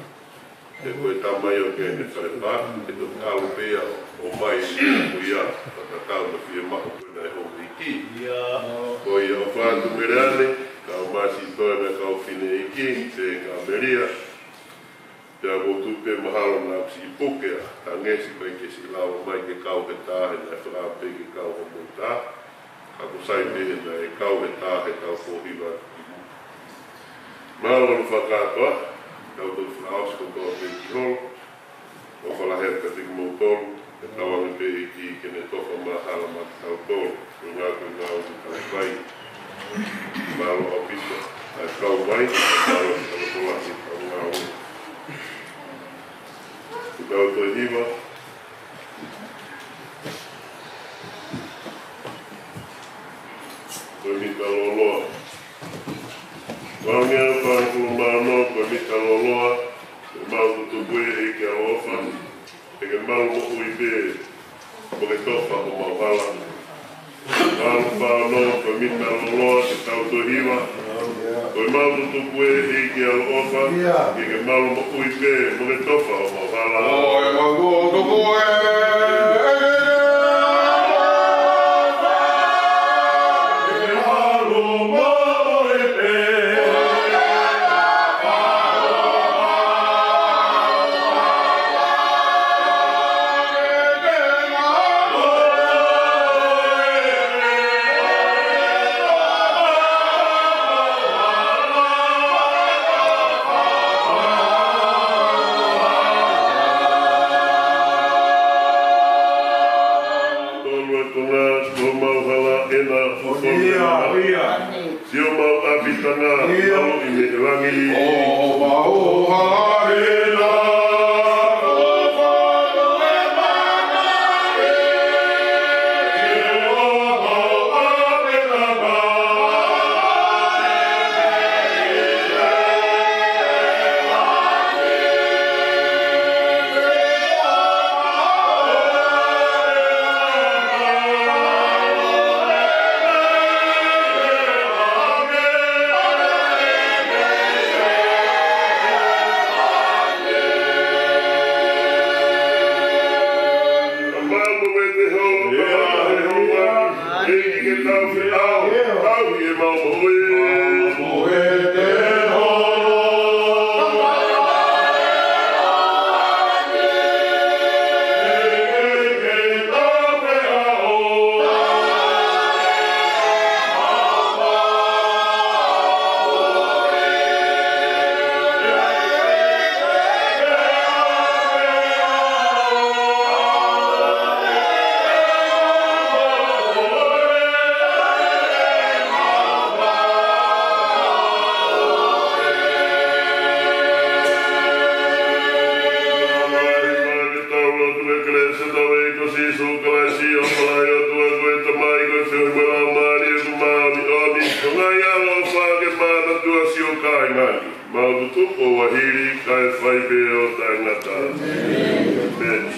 He ko e tama ia ʻoku ʻi ai ʻene fale pā, ke toki ʻalu pē ia ʻo ʻomai e meʻa ko ia, fakatatau mo e fiemaʻu ko ena ʻa e houʻeiki. Ko ia ʻofa atu Meleane, kae ʻumaʻā siʻi toe ʻena kau fineʻeiki, pea kia Melia. Pea ʻoku ou tui pē mahalo naʻa ku siʻi puke ʻa Tangesi ʻikai ke siʻi lava mai ke kau he tā, he naʻe fakapē ke kau hoʻomou tā. Ka ʻoku sai pē he naʻe kau he tā he taʻu foʻou hiva atu ki muʻa. Mālō hono fakakātoa, tau toki fakaʻosi kotoa pē ki holo. ʻOfa lahi atu kiate kimoutolu, pea tauange pē ʻEiki ke ne tofa mahala maʻa kitautolu, ko e ngāue, ko e ngāue ʻoku tau fai. Mālō ʻaupito ʻa e kau mai, mālō ʻa e tokolahi ʻetau ngāue. Ko ʻetau toe hiva. Ko e mita lōloa. Vahe ʻe fāngofulu mā ono, ko e mita lōloa, ko ʻemau tutupu ē ʻEiki ʻaloʻofa, ke ke malu moʻui pē, mo ke tofa homau hala. Vahe ʻe fā ono, ko e mita lōloa, ke tau toe hiva. Ko ʻemau tutupu ē ʻEiki ʻaloʻofa, ke ke malu moʻui pē, mo ke tofa homau hala. Ko ʻemau tutupu ē, ʻEiki ʻaloʻofa, ke ke malu moʻui pē. Tolu e konga, ko homau hala ʻena, fofonga. Siʻomau ʻapitanga, maluʻi mei he langi. Ko homau hala ʻena. ʻEiki ke tau feʻao, tauhi ʻemau moʻui. Tau lotu. ʻE kelesi ʻa hotau ʻEiki ko Sīsū Kalaisi, ʻofa lahi ʻa e ʻOtua ko e Tamai, ko e feohi mo e Laumālie ʻoku māʻoniʻoni, ko e ngaahi ʻaloʻofa ke mamaʻo ʻa e siʻi kāinga ni, mau tutupu ʻo ʻaho ni kae fai pē ʻo taʻengata. ʻĒmeni.